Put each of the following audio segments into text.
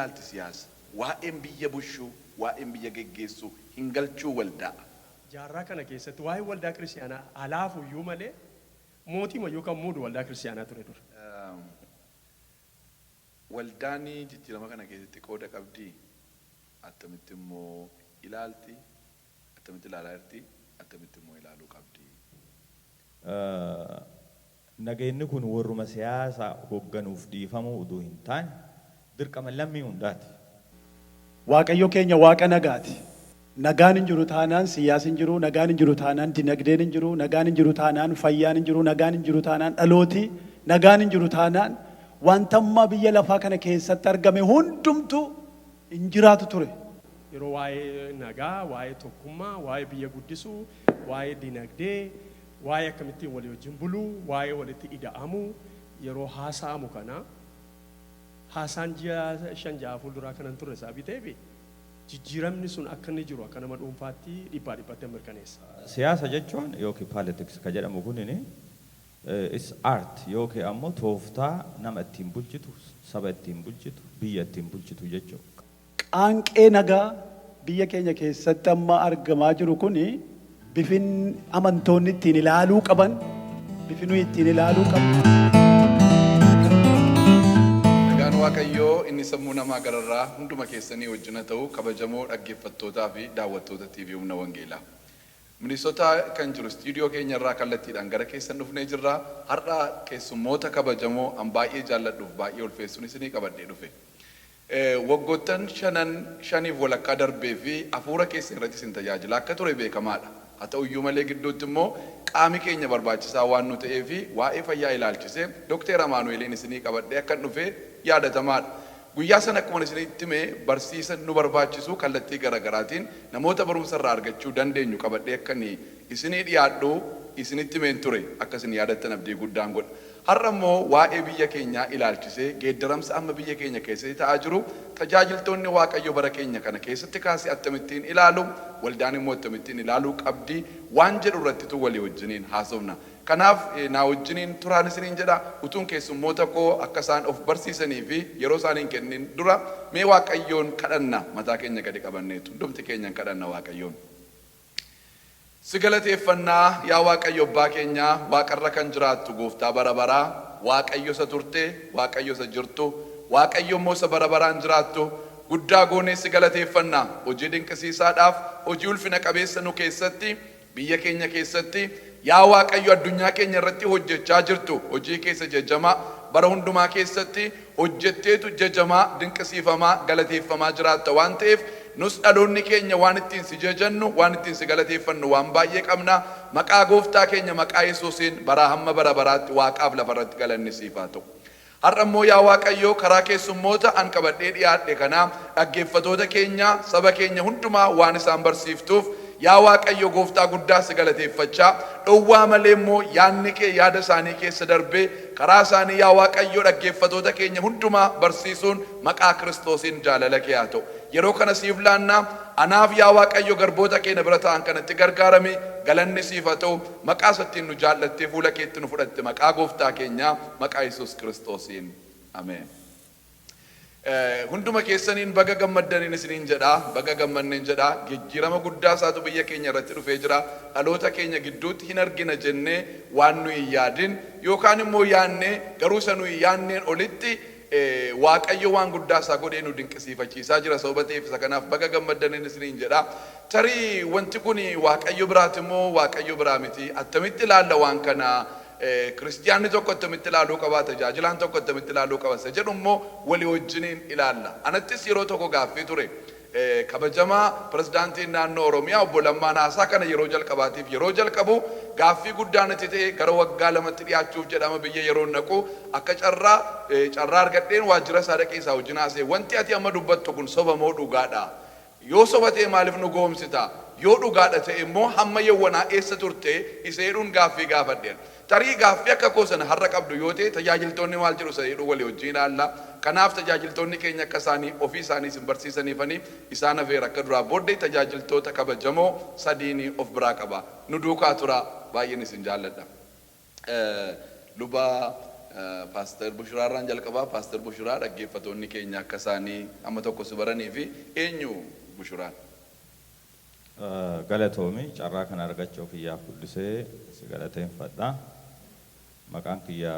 Ilaalti siyaasa? Waa'een biyya bushuu, waa'een biyya geggeessuu hin galchuu waldaa? Jaarraa kana keessatti waa'ee waldaa kiristaanaa alaafuyyuu malee mootii yookaan muudu waldaa kiristaanaa ture dur. Waldaan jijjiirama kana keessatti qooda qabdii? Attamitti immoo ilaalti? Attamitti ilaalaa jirti? Attamitti immoo ilaaluu qabdi? Nageenyi kun warruma siyaasa hoogganuuf dhiifamuu utuu hin taane, dirqama lammii hundaati. Waaqayyo keenya Waaqa nagaati. Nagaan hin jiru taanaan siyaasni hin jiru, nagaan hin jiru taanaan dinagdeen hin jiru, nagaan hin jiru taanaan fayyaan hin jiru, nagaan hin jiru taanaan dhalooti, nagaan hin jiru taanaan wanta ammaa biyya lafaa kana keessatti argame hundumtuu hin jiraatu ture. Yeroo waa'ee nagaa, waa'ee tokkummaa, waa'ee biyya guddisuu, waa'ee dinagdee, waa'ee akkamittiin walii wajjin buluu, waa'ee walitti ida'amuu yeroo haasa'amu kana, haasaan ji'a 5-6 fuulduraa kanan turre sababii ta'eef, jijjiiramni sun akka inni jiru akka nama dhuunfaatti dhibbaa dhibbatti mirkaneessa. Siyaasa jechuun yookiin politics ka jedhamu kunini is art yookiin ammoo tooftaa nama ittiin bulchitu, saba ittiin bulchitu, biyya ittiin bulchitu jechuudha. Qaanqee nagaa biyya keenya keessatti amma argamaa jiru kuni bifin amantoonni ittiin ilaaluu qaban, bifi nuyi ittiin ilaaluu qabnu. Nagaan Waaqayyoo inni sammuu namaa gararraa hunduma keessanii wajjina ta'u, kabajamoo dhaggeeffattootaa fi daawwattoota TV Humna Wangeelaa. Minisotaa kan jiru istiidiyoo keenya irraa kallattiidhaan gara keessan dhufnee jirra. Har'a keessummoota kabajamoo an baay'ee jaalladhuuf baay'ee ulfeessuun isinii qabadhee dhufe. Waggoottan shanan, shaniif walakkaa darbee fi hafuura keessan irratti isin tajaajilaa akka ture beekamaadha. Haa ta'uyyuu malee gidduutti immoo qaami keenya barbaachisaa waan nu ta'eef waa'ee fayyaa ilaalchisee Dokteer Amaanu'eeliin isinii qabadhee akkan dhufe yaadatamaadha. Guyyaa sana akkuma isinitti hime barsiisa nu barbaachisu kallattii garaagaraatiin namoota barumsa irraa argachuu dandeenyu qabadhee akkan isinii dhiyaadhu isinitti himeen ture, akka isin yaadattan abdii guddaan godha. Har'a immoo waa'ee biyya keenyaa ilaalchisee geeddaramsa amma biyya keenya keessatti ta'aa jiru tajaajiltoonni Waaqayyoo bara keenya kana keessatti kaasee akkamittiin ilaalu, waldaan immoo akkamittiin ilaaluu qabdi waan jedhu irrattitu walii wajjiniin haasofna. Kanaaf naa wajjiniin turaan isiniin jedha. Utuun keessummoota koo akka isaan of barsiisanii fi yeroo isaan hin kennin dura mee Waaqayyoon kadhanna, mataa keenya gadi qabanneetu hundumti keenyan kadhanna Waaqayyoon. Si galateeffannaa, yaa Waaqayyo Abbaa keenyaa, waaqarra kan jiraattu Gooftaa bara baraa, Waaqayyo isa turte, Waaqayyo isa jirtu, Waaqayyo immoo isa bara baraan jiraattu, guddaa goonee si galateeffanna. Hojii dinqisiisaadhaaf, hojii ulfina qabeessa nu keessatti, biyya keenya keessatti, yaa Waaqayyo, addunyaa keenya irratti hojjechaa jirtu, hojii keessa jajamaa bara hundumaa keessatti hojjetteetu jajamaa, dinqisiifamaa, galateeffamaa jiraatta waan ta'eef, nus dhaloonni keenya waan ittiin si jajannu, waan ittiin si galateeffannu waan baay'ee qabna. Maqaa Gooftaa keenya maqaa Yesuusiin baraa hamma bara baraatti waaqaaf lafarratti galanni siif haa ta'u. Har'a immoo yaa Waaqayyo, karaa keessummoota an qabadhee dhiyaadhe kana dhaggeeffatoota keenya, saba keenya hundumaa waan isaan barsiiftuuf, yaa Waaqayyo Gooftaa, guddaa si galateeffachaa, dhowwaa malee immoo yaadni kee yaada isaanii keessa darbee karaa isaanii, yaa Waaqayyo, dhaggeeffatoota keenya hundumaa barsiisuun maqaa Kiristoosiin jaalala kee haa ta'u. Yeroo kana siif laannaa. Anaaf, yaa Waaqayyo, garboota keenya bira ta'an kanatti gargaarami. Galanni siif haa ta'u, maqaa isattiin nu jaallattee fuula keetti nu fudhatte, maqaa Gooftaa keenyaa maqaa Yesuus Kiristoosiin, ameen. Hunduma keessaniin baga gammaddaniin isiniin jedha, baga gammanneen jedha. Jijjiirama guddaa isaatu biyya keenya irratti dhufee jira. Dhaloota keenya gidduutti hin argina jennee waan nuyi hin yaadin yookaan immoo yaadne garuu isa nuyi yaadneen olitti Waaqayyo waan guddaa isaa godhee nu dinqisiifachiisaa jira sababa ta'eef, isa kanaaf baga gammaddaniin isiniin jedha. Tarii wanti kun Waaqayyo biraati immoo Waaqayyo biraa miti? Attamitti ilaalla waan kana? Kiristiyaanni tokko attamitti ilaaluu qaba? Tajaajilaan tokko attamitti ilaaluu qaba? Isa jedhu immoo walii wajjiniin ilaalla. Anattis yeroo tokko gaaffii ture. Kabajamaa pirezidaantiin naannoo Oromiyaa obbo Lammaan haasaa kana yeroo jalqabaatiif yeroo jalqabu gaaffii guddaa natti ta'e. Gara waggaa 2tti dhiyaachuuf jedhama biyya yeroo naqu akka carraa argadheen waajjira isaa dhaqee isaa wajjin haasa'e. "Wanti ati amma dubbattu kun soba moo dhugaadha? Yoo soba ta'e maaliif nu goomsita? Yoo dhugaadha ta'e immoo hamma yawwanaa eessa turte?" isa jedhuun gaaffii gaafadheen. Tarii gaaffii akka koo sana har'a qabdu yoo ta'e, tajaajiltoonni maal jedhu isa jedhu walii wajjin ilaalla. Kanaaf tajaajiltoonni keenya akka isaanii ofii isaanii isin barsiisaniifanii isaan afeera. Akka duraa booddee tajaajiltoota kabajamoo sadiini of biraa qaba. Nu duukaa tura, baay'een isin jaalladha. Luba Paaster Bushuraarraan jalqabaa. Paaster Bushuraa, dhaggeeffatoonni keenya akka isaanii amma tokko si baranii fi eenyu Bushuraan? Galatoomi, carraa kana argachuu kiyyaaf guddisee si galateeffadha. Maqaan kiyya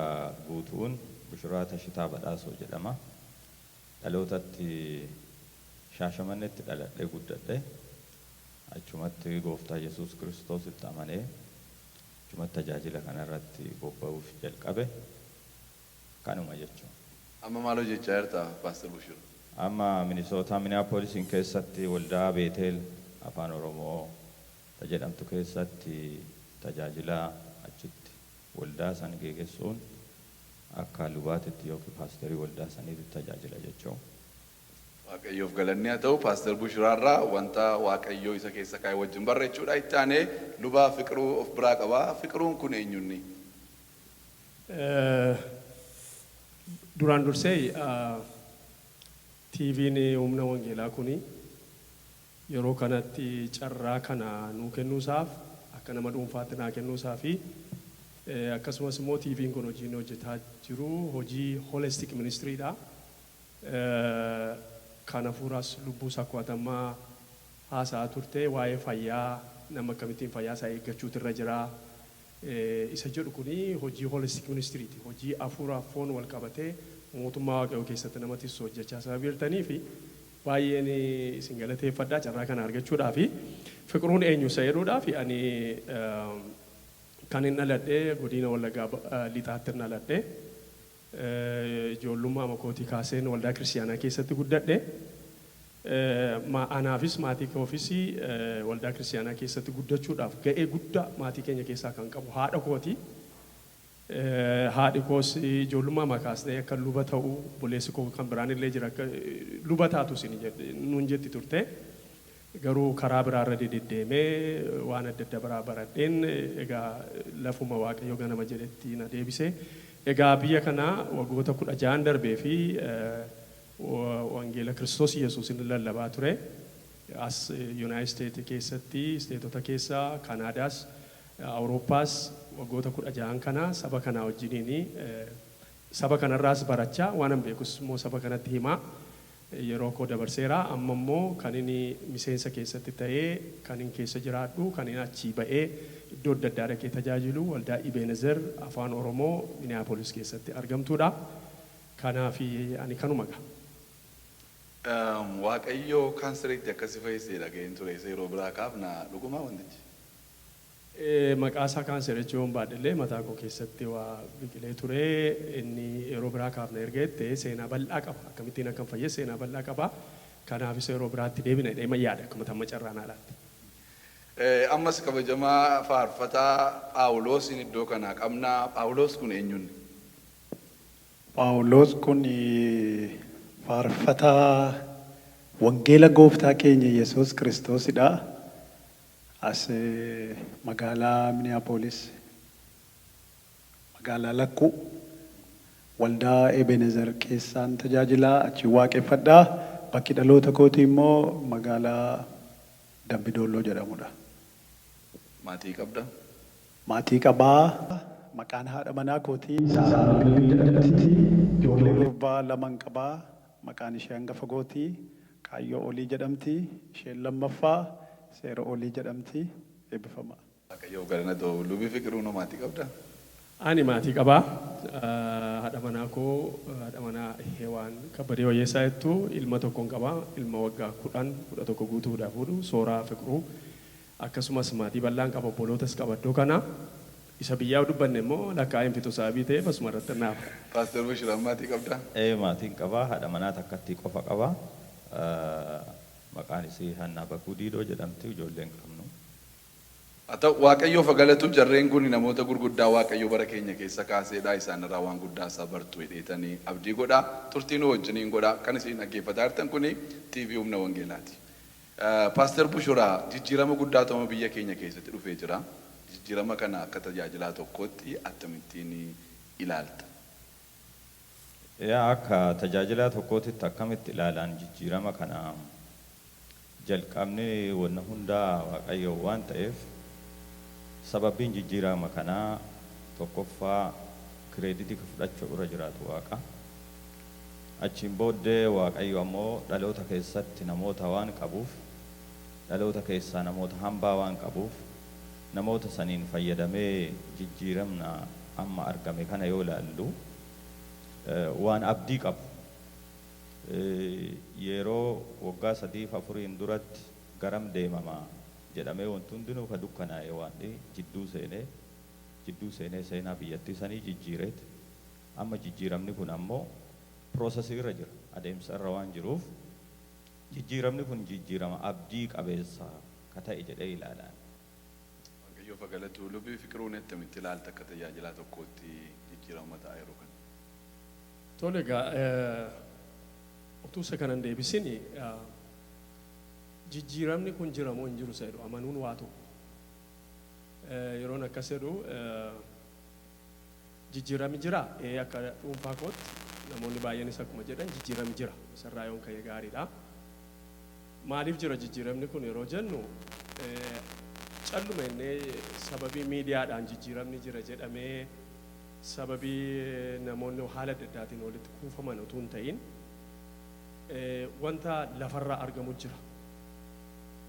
guutuun Bushuraa Tashitaa Badhaasoo jedhama. Dhalootatti Shaashamannetti dhaladhee guddadhe. Achumatti Gooftaa Yesuus Kiristoositti amanee achumatti tajaajila kanarratti bobba'uuf jalqabe. Kanuma jechuudha. Amma maal hojjechaa jirta, Paaster Bushuraa? Amma Minisootaa Minneapolisin keessatti waldaa Beeteel Afaan Oromoo jedhamtu keessatti tajaajila achitti waldaa san geggeessuun akka lubaatitti yookiin paasterii waldaa saniitti tajaajila jechuudha. Waaqayyoof galanni haa ta'u. Paaster Bushuraarraa wanta Waaqayyoo isa keessa kaa'e wajjin barreechuudha. Itti aanee lubaa Fiqiruu of biraa qaba. Fiqiruun kun eenyunni? Duraan dursee TV'n Humna Wangeelaa kuni yeroo kanatti carraa kana nuu kennuusaaf, akka nama dhuunfaatti naa kennuusaa fi akkasumas immoo TV'n kun hojii inni hojjetaa jiru hojii holistic ministryidha. Kan hafuuraas lubbuus akkuma haasa'aa turte, waa'ee fayyaa, nama akkamittiin fayyaa isaa eeggachuutu irra jira. Isa jedhu kuni hojii holistic ministryiti. Hojii hafuuraaf foon wal qabatee mootummaa Waaqayyoo keessatti nama tissu hojjechaa sababii jirtanii fi baay'een isin galateeffadhaa carraa kana argachuudhaa. Fi Fiqiruun eenyu isa jedhuudhaa fi ani kan hin dhaladhee godina Wallaggaa Lixaatti hin dhaladhee. Ijoollummaa makootii kaaseen waldaa kiristiyaanaa keessatti guddadhe. Anaafis maatii koofis waldaa kiristiyaanaa keessatti guddachuudhaaf ga'ee guddaa maatii keenya keessaa kan qabu haadha kooti. Haadhi koos ijoollummaa makaasnee akka luba ta'uu, obboleessi koo kan biraan illee jira, akka luba taatu isin nuun jetti turte. Garuu karaa biraarra deddeemee waan adda adda biraa baradheen egaa lafuma Waaqayyo ganama jedhetti na deebise. Egaa biyya kana waggoota 16n darbee fi wangeela Kiristoos Yesuusin lallabaa ture. As United States keessatti, isteetota keessa, Kanaadaas, Awurooppaas waggoota 16n kana saba kanaa wajjiniin saba kanarraas barachaa, waan an beekus immoo saba kanatti himaa yeroo koo dabarseera. Amma immoo kan inni miseensa keessatti ta'ee kan inni keessa jiraadhu, kan inni achii ba'ee iddoo adda addaa dhaqee tajaajilu waldaa Ibeenezer Afaan Oromoo Minneapolis keessatti argamtuudha. Kanaaf ani kanuma ga'a. Waaqayyoo kaanseriitti akkasi fayyisee dhaga'een ture. Isa yeroo biraa kaafna. Dhugumaa wantichi? Maqaa isaa kaanser jechuun baadhillee mataa koo keessatti waa biqilee ture. Inni yeroo biraa kaafna erga jette seenaa bal'aa qaba. Akkamittiin akkam fayyee seenaa bal'aa qaba. Kanaafis yeroo biraatti deebina jedhee yaada akkuma tamma carraa naalaatti. Ammas kabajamaa faarfataa Phaawulosin iddoo kanaa qabna. Phaawulos kun eenyunni? Phaawulos kun faarfataa wangeela Gooftaa keenya Yesuus Kiristoosidha. As magaalaa Minneapolis, magaalaa Lakkuu, waldaa Ebenezer keessaan tajaajilaa, achi waaqeffadhaa. Bakki dhaloota kootii immoo magaalaa Dambidolloo jedhamudha. Maatii qabda? Maatii qabaa. Maqaan haadha manaa kootii Saaraa jedhamti. Ijoollee durbaa laman qabaa. Maqaan ishee hangafa gootii Kaayyoo Olii jedhamti. Isheen lammaffaa Seera Olii jedhamti. Eebbifama. Waaqayyoo galana ta'u. Lubii Fiqiruu noo, maatii qabda? Ani maatii qabaa. Haadha manaa koo, haadha manaa Hewaan Kabbadee Wayyeessaa jettu, ilma tokkoon qabaa. Ilma waggaa 10, 11 guutuudhaaf fuudhu, Sooraa Fiqiruu. Akkasumas maatii bal'aan qaba, obbolootas qaba iddoo kana. Isa biyyaa dubbanne immoo lakkaa'een fixu sababii ta'eef asuma irratti naafa. Paaster Bashiraan, maatii qabdaa? Ee, maatiin qabaa. Haadha manaa takkattii qofa qabaa. Maqaan isii Hannaa Bakuu Diidoo jedhamti. Ijoolleen qabnu. Haa ta'u, Waaqayyoof galatu. Jarreen kun namoota gurguddaa Waaqayyo bara keenya keessa kaaseedha. Isaan irraa waan guddaa isaa bartu hidheetanii abdii godha. Turtii nu wajjiniin godha. Kan isin dhaggeeffataa jirtan kuni TV Humna Wangeelaati. Paaster Bushuraa, jijjiirama guddaa ta'uu biyya keenya keessatti dhufee jira. Jijjiirama kana akka tajaajilaa tokkootti akkamittiin ilaalta? Yaa, akka tajaajilaa tokkootitti akkamitti ilaalaan jijjiirama kana? Jalqabni wanna hundaa Waaqayyo waan ta'eef, sababiin jijjiirama kanaa tokkoffaa Credit ka fudhachuu irra jiraatu Waaqa. Achiin booddee Waaqayyo ammoo dhaloota keessatti namoota waan qabuuf, dhaloota keessaa namoota hambaa waan qabuuf, namoota saniin fayyadamee jijjiiramna amma argame kana yoo ilaallu waan abdii qabu. Yeroo waggaa 3f 4n duratti garam deemama jedhamee wanti hundinuu ka dukkanaa'e, waan jidduu seenee seenaa biyyattii sanii jijjiireet, amma jijjiiramni kun ammoo process irra jira, adeemsa irra waan jiruuf, jijjiiramni kun jijjiirama abdii qabeessa ka ta'e jedhee ilaalaan. Waaqayyoof galatu. Lubii Fiqiruun, attamitti ilaalta akka tajaajilaa tokkootti jijjiirama ta'aa yeroo kana? Tole egaa, utuu isa kanan deebisin, jijjiiramni kun jira moo hin jiru isa jedhu amanuun waa tokko. Yeroon akkas jedhu, jijjiiramni jira, akka dhuunfaa kootti, namoonni baay'eenis akkuma jedhan, jijjiiramni jira. Isarraa yoon ka'e gaariidha. Maaliif jira jijjiiramni kun yeroo jennu, calluma innee sababii miidiyaadhaan jijjiiramni jira jedhamee, sababii namoonni haala adda addaatiin walitti kuufaman utuu hin ta'in, wanta lafarraa argamu jira.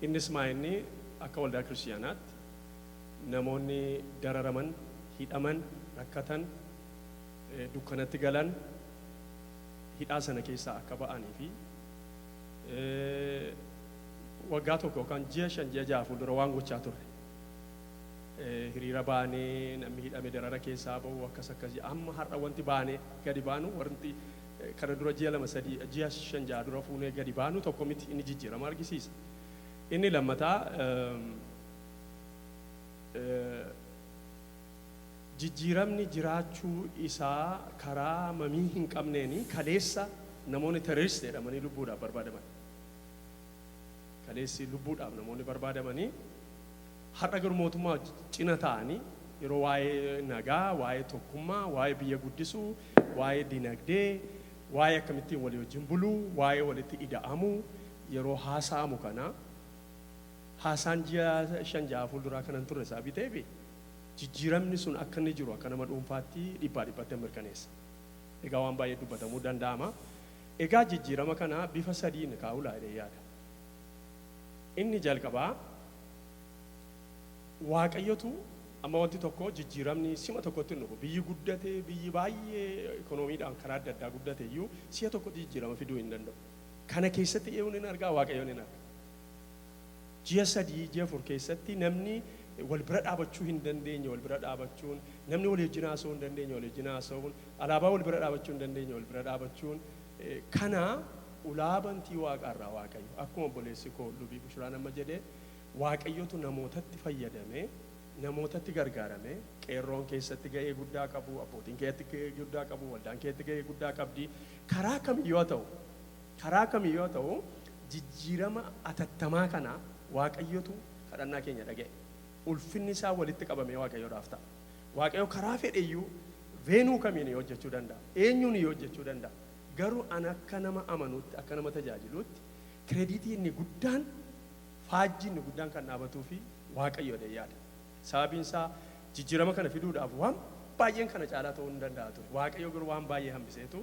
Innis maa inni akka waldaa kiristiyaanaatti namoonni dararaman, hidhaman, rakkatan, dukkanatti galan hidhaa sana keessaa akka ba'anii fi waggaa 1 yookaan ji'a 5, ji'a 6 fuuldura waan gochaa turre. Hiriira baanee namni hidhame darara keessaa ba'u, akkas akkas. Amma har'a wanti baanee gadi baanu, wanti kana dura ji'a 2, 3, ji'a 5, 6 dura fuunee gadi baanu tokko miti. Inni jijjiirama argisiisa. Inni lammataa, jijjiiramni jiraachuu isaa karaa mamii hin qabneeni kaleessa namoonni terrorist jedhamanii lubbuudhaaf barbaadaman. Kaleessi lubbuudhaaf namoonni barbaadamanii har'a garuu mootummaa cina ta'anii yeroo waa'ee nagaa, waa'ee tokkummaa, waa'ee biyya guddisuu, waa'ee dinagdee, waa'ee akkamittiin walii wajjin buluu, waa'ee walitti ida'amuu yeroo haasa'amu kana, haasaan ji'a 5, 6 fuulduraa kanan turre isaa biteefi jijjiiramni sun akka inni jiru akka nama dhuunfaatti dhibbaa dhibbatti mirkaneessa. Egaa waan baay'ee dubbatamuu danda'ama. Egaa jijjiirama kana bifa sadiin kaa'uu laa yaada. Inni jalqabaa, Waaqayyotu amma wanti tokko jijjiiramni sima tokkotti hin dhufu. Biyyi guddate, biyyi baay'ee ikoonomiidhaan karaa adda addaa guddate iyyuu si'a tokkotti jijjiirama fiduu hin danda'u. Kana keessatti eenyuun hin argaa? Waaqayyoon hin arga. Ji'a 3, ji'a 4 keessatti namni wal bira dhaabachuu hin dandeenye wal bira dhaabachuun, namni walii wajjin haasa'uu hin dandeenye walii wajjin haasa'uun, alaabaa wal bira dhaabachuu hin dandeenye wal bira dhaabachuun, kana ulaa bantii waaqaarraa Waaqayyo, akkuma obboleessi koo Lubii Bushuraan amma jedhee, Waaqayyotu namootatti fayyadame, namootatti gargaarame. Qeerroon keessatti ga'ee guddaa qabu, abbootiin keessatti ga'ee guddaa qabu, waldaan keessatti ga'ee guddaa qabdi. Karaa kamiyyuu haa ta'u, karaa kamiyyuu haa ta'u, jijjiirama atattamaa kana Waaqayyotu kadhannaa keenya dhaga'e. Ulfinni isaa walitti qabamee Waaqayyoodhaaf ta'a. Waaqayyo karaa fedheyyuu, venue kamiin hojjechuu danda'a, eenyuun hojjechuu danda'a. Garuu an akka nama amanuutti, akka nama tajaajiluutti, credit inni guddaan, faajjii inni guddaan kan dhaabatuu fi Waaqayyoodha yaada. Sababiin isaa jijjiirama kana fiduudhaaf waan baay'een kana caalaa ta'uu hin danda'a ture. Waaqayyo garuu waan baay'ee hambiseetu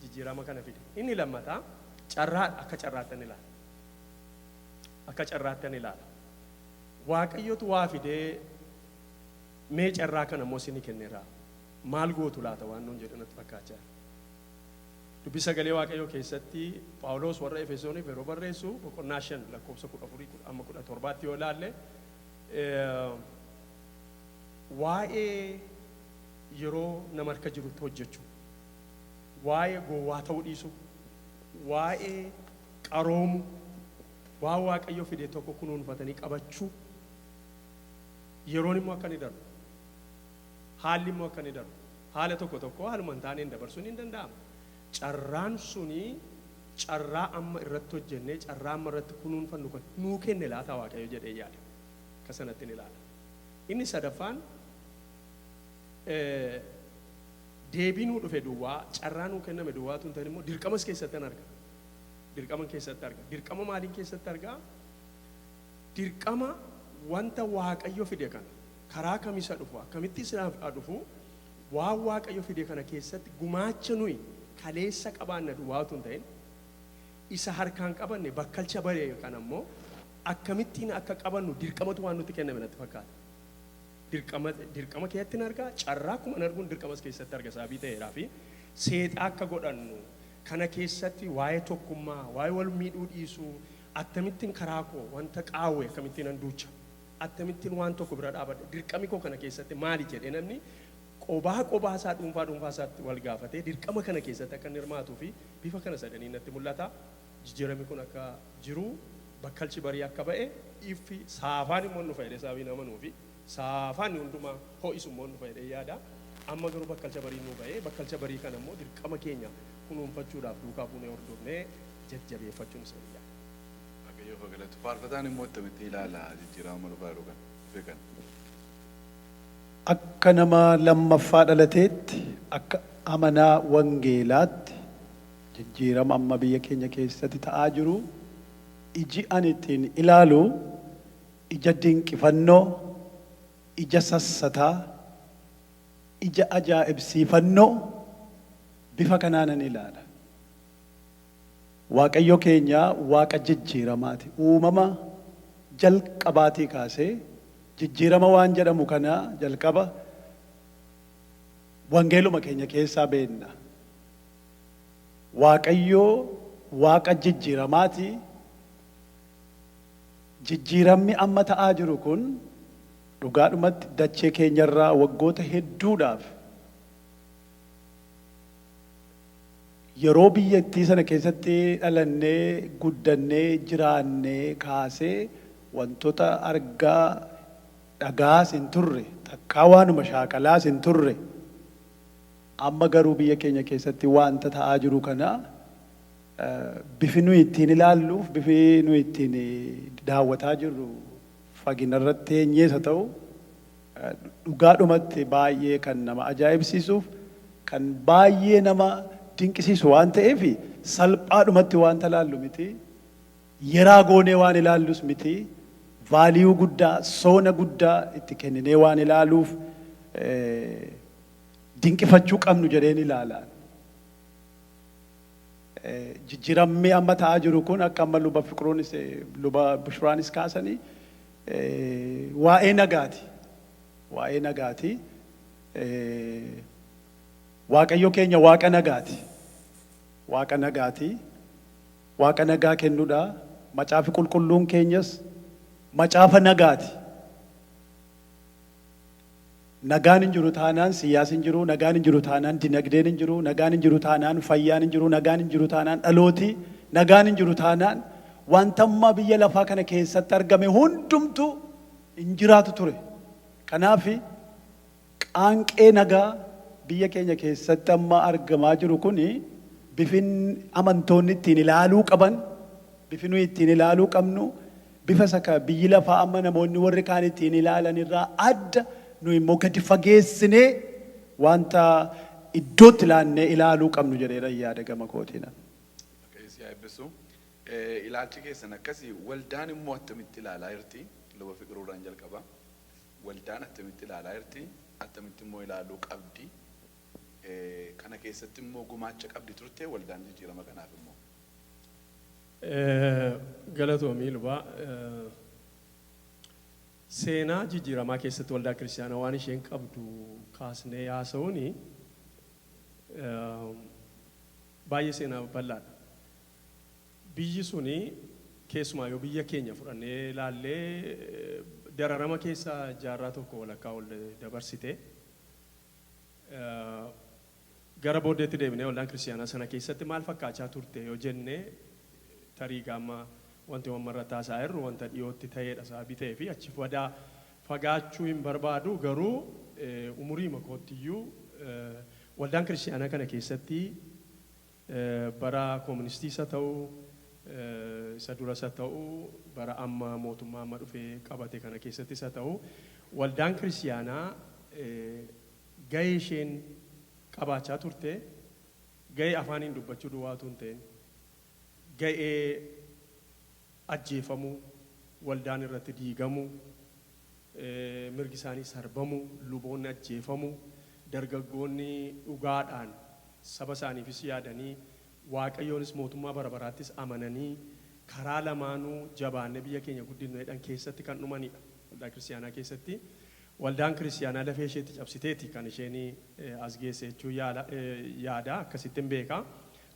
jijjiirama kana fide. Inni lammataa carraa, akka carraattan ilaala. Akka carraattan ilaala. Waaqayyotu waa fidee, mee carraa kana immoo isinii kenneera. Maal gootu laata waan nuun jedhu natti fakkaachaa jira. Dubbii sagalee Waaqayyoo keessatti Phaawulos warra Efesooniif yeroo barreessu, boqonnaa 5 lakkoofsa 14 amma 17tti yoo ilaalle, waa'ee yeroo nama harka jirutti hojjechuu, waa'ee gowwaa ta'uu dhiisuu, waa'ee qaroomu, waan Waaqayyo fide tokko kunuunfatanii qabachuu, yeroon immoo akka inni darbu, haalli immoo akka inni darbu, haala tokko tokko haaluma hin taaneen dabarsuun hin danda'ama. Carraan suni carraa amma irratti hojjennee, carraa amma irratti kunuunfannu kan nuu kenne laata Waaqayyo jedhee yaada. Akka sanatti ni ilaala. Inni sadaffaan, deebii nuu dhufe duwwaa, carraa nuu kenname duwwaa tun ta'in immoo dirqamas keessatti arga. Dirqama keessatti arga. Dirqama maaliin keessatti argaa? Dirqama wanta Waaqayyo fide kana karaa kamisa dhufu, akkamitti isaaf dhufu. Waan Waaqayyo fide kana keessatti gumaacha nuyi kaleessa qabaanna duwwaa utuu hin ta'in, isa harkaan qabanne bakkalcha baree kana immoo akkamittiin akka qabannu dirqamatu waan nutti kenname natti fakkaata. Dirqama dirqama keessatti argaa, carraa akkuma arguun dirqamas keessatti arga sababii ta'eedhaa fi seexaa akka godhannu kana keessatti waa'ee tokkummaa, waa'ee wal miidhuu dhiisuu, akkamittiin karaa koo wanta qaawwe akkamittiin an duucha, akkamittiin waan tokko bira dhaabadha, dirqami koo kana keessatti maali jedhee namni qobaa qobaa isaa, dhuunfaa dhuunfaa isaatti wal gaafatee dirqama kana keessatti akka inni hirmaatuu fi bifa kana sadanii natti mul'ata. Jijjiiramni kun akka jiru, bakkalchi barii akka ba'e, iffi saafaan immoo nu fayyadee sababii namanuu fi saafaan hundumaa ho'isu immoo nu fayyadee yaada. Amma garuu bakkalcha barii nu ba'e, bakkalcha barii kana immoo dirqama keenya kunuunfachuudhaaf duukaa buunee hordofnee jajjabeeffachuun isa yaada. Waaqayyoof haa galatu. Faarfataan immoo attamitti ilaala jijjiirama dhufaa jiru kana? Dhufe kana. Akka nama lammaffaa dhalateetti, akka amanaa wangeelaatti, jijjiirama amma biyya keenya keessatti ta'aa jiru iji ani ittiin ilaalu ija dinqifannoo, ija sassataa, ija ajaa'ibsiifannoo bifa kanaanan ilaala. Waaqayyo keenya Waaqa jijjiiramaati. Uumama jalqabaatii kaasee jijjiirama waan jedhamu kana jalqaba wangeeluma keenya keessaa beenna. Waaqayyo Waaqa jijjiiramaati. Jijjiiramni amma ta'aa jiru kun dhugaadhumatti dachee keenyarraa waggoota hedduudhaaf yeroo biyyattii sana keessatti dhalannee, guddannee, jiraannee kaasee wantoota argaa dhagaas hin turre, takkaa waanuma shaakalaas hin turre. Amma garuu biyya keenya keessatti wanta ta'aa jiru kana bifi nuyi ittiin ilaalluuf, bifi nuyi ittiin daawwataa jirru, fagina irratti teenyees haa ta'u, dhugaadhumatti baay'ee kan nama ajaa'ibsiisuuf kan baay'ee nama dinqisiisu waan ta'eef, salphaadhumatti wanta ilaallu miti. Yeraa goonee waan ilaallus miti. Value guddaa, soona guddaa itti kenninee waan ilaaluuf dinqifachuu qabnu jedheen ilaala. Jijjiiramni amma ta'aa jiru kun akka amma luba Fiqiruunis luba Bushuraanis kaasanii waa'ee nagaati. Waa'ee nagaati. Waaqayyo keenya Waaqa nagaati. Waaqa nagaati. Waaqa nagaa kennuudha. Macaafi qulqulluun keenyas macaafa nagaati. Nagaan hin jiru taanaan siyaasni hin jiru, nagaan hin jiru taanaan dinagdeen hin jiru, nagaan hin jiru taanaan fayyaan hin jiru, nagaan hin jiru taanaan dhalooti, nagaan hin jiru taanaan wanta ammaa biyya lafaa kana keessatti argame hundumtu hin jiraatu ture. Kanaaf qaanqee nagaa biyya keenya keessatti amma argamaa jiru kuni bifin amantoonni ittiin ilaaluu qaban, bifi nuyi ittiin ilaaluu qabnu, bifa isa ka biyyi lafaa amma namoonni warri kaan ittiin ilaalan irraa adda, nu immoo gadi fageessinee wanta iddootti ilaannee ilaaluu qabnu jedheera yaada gama kootiin. Waaqayyo si haa eebbisu. Ilaalchi keessan akkasii, waldaan immoo attamitti ilaalaa jirti? Luba Fiqiruudhaan jalqaba. Waldaan attamitti ilaalaa jirti? Attamitti immoo ilaaluu qabdi? Kana keessatti immoo gumaacha qabdi turte waldaan jijjiirama kanaaf immoo? Galatoomii lubaa. Seenaa jijjiiramaa keessatti waldaa kiristaanaa waan isheen qabdu kaasnee haasa'uuni baay'ee seenaa bal'aadha. Biyyi suni keessumaa yoo biyya keenya fudhannee ilaallee dararama keessa jaarraa tokko walakkaa ol dabarsite. Gara booddeetti deebinee waldaan kiristaanaa sana keessatti maal fakkaachaa turte yoo jenne, tarii gaama wanti amma irratti haasa'aa jirru wanta dhiyootti ta'eedha sababii ta'ee fi achi badaa fagaachuu hin barbaadu, garuu umurii makoottiyyuu waldaan kiristaanaa kana keessatti bara kooministiis haa ta'u, isa duras haa ta'u, bara amma mootummaa amma dhufee qabate kana keessattis haa ta'u, waldaan kiristaanaa gahee isheen qabaachaa turte gahee afaaniin dubbachuu duwwaatu hin ta'in, gahee ajjeefamuu, waldaan irratti diigamuu, mirgi isaanii sarbamuu, luboonni ajjeefamuu. Dargaggoonni dhugaadhaan saba isaaniifis yaadanii, Waaqayyoonis mootummaa bara baraattis amananii, karaa lamaanuu jabaannee biyya keenya guddinnu jedhan keessatti kan dhumanidha. Waldaa kiristaanaa keessatti. Waldaan kiristaanaa lafee isheetti cabsiteeti kan isheen as geesse jechuu yaada, akkasitti hin beeka.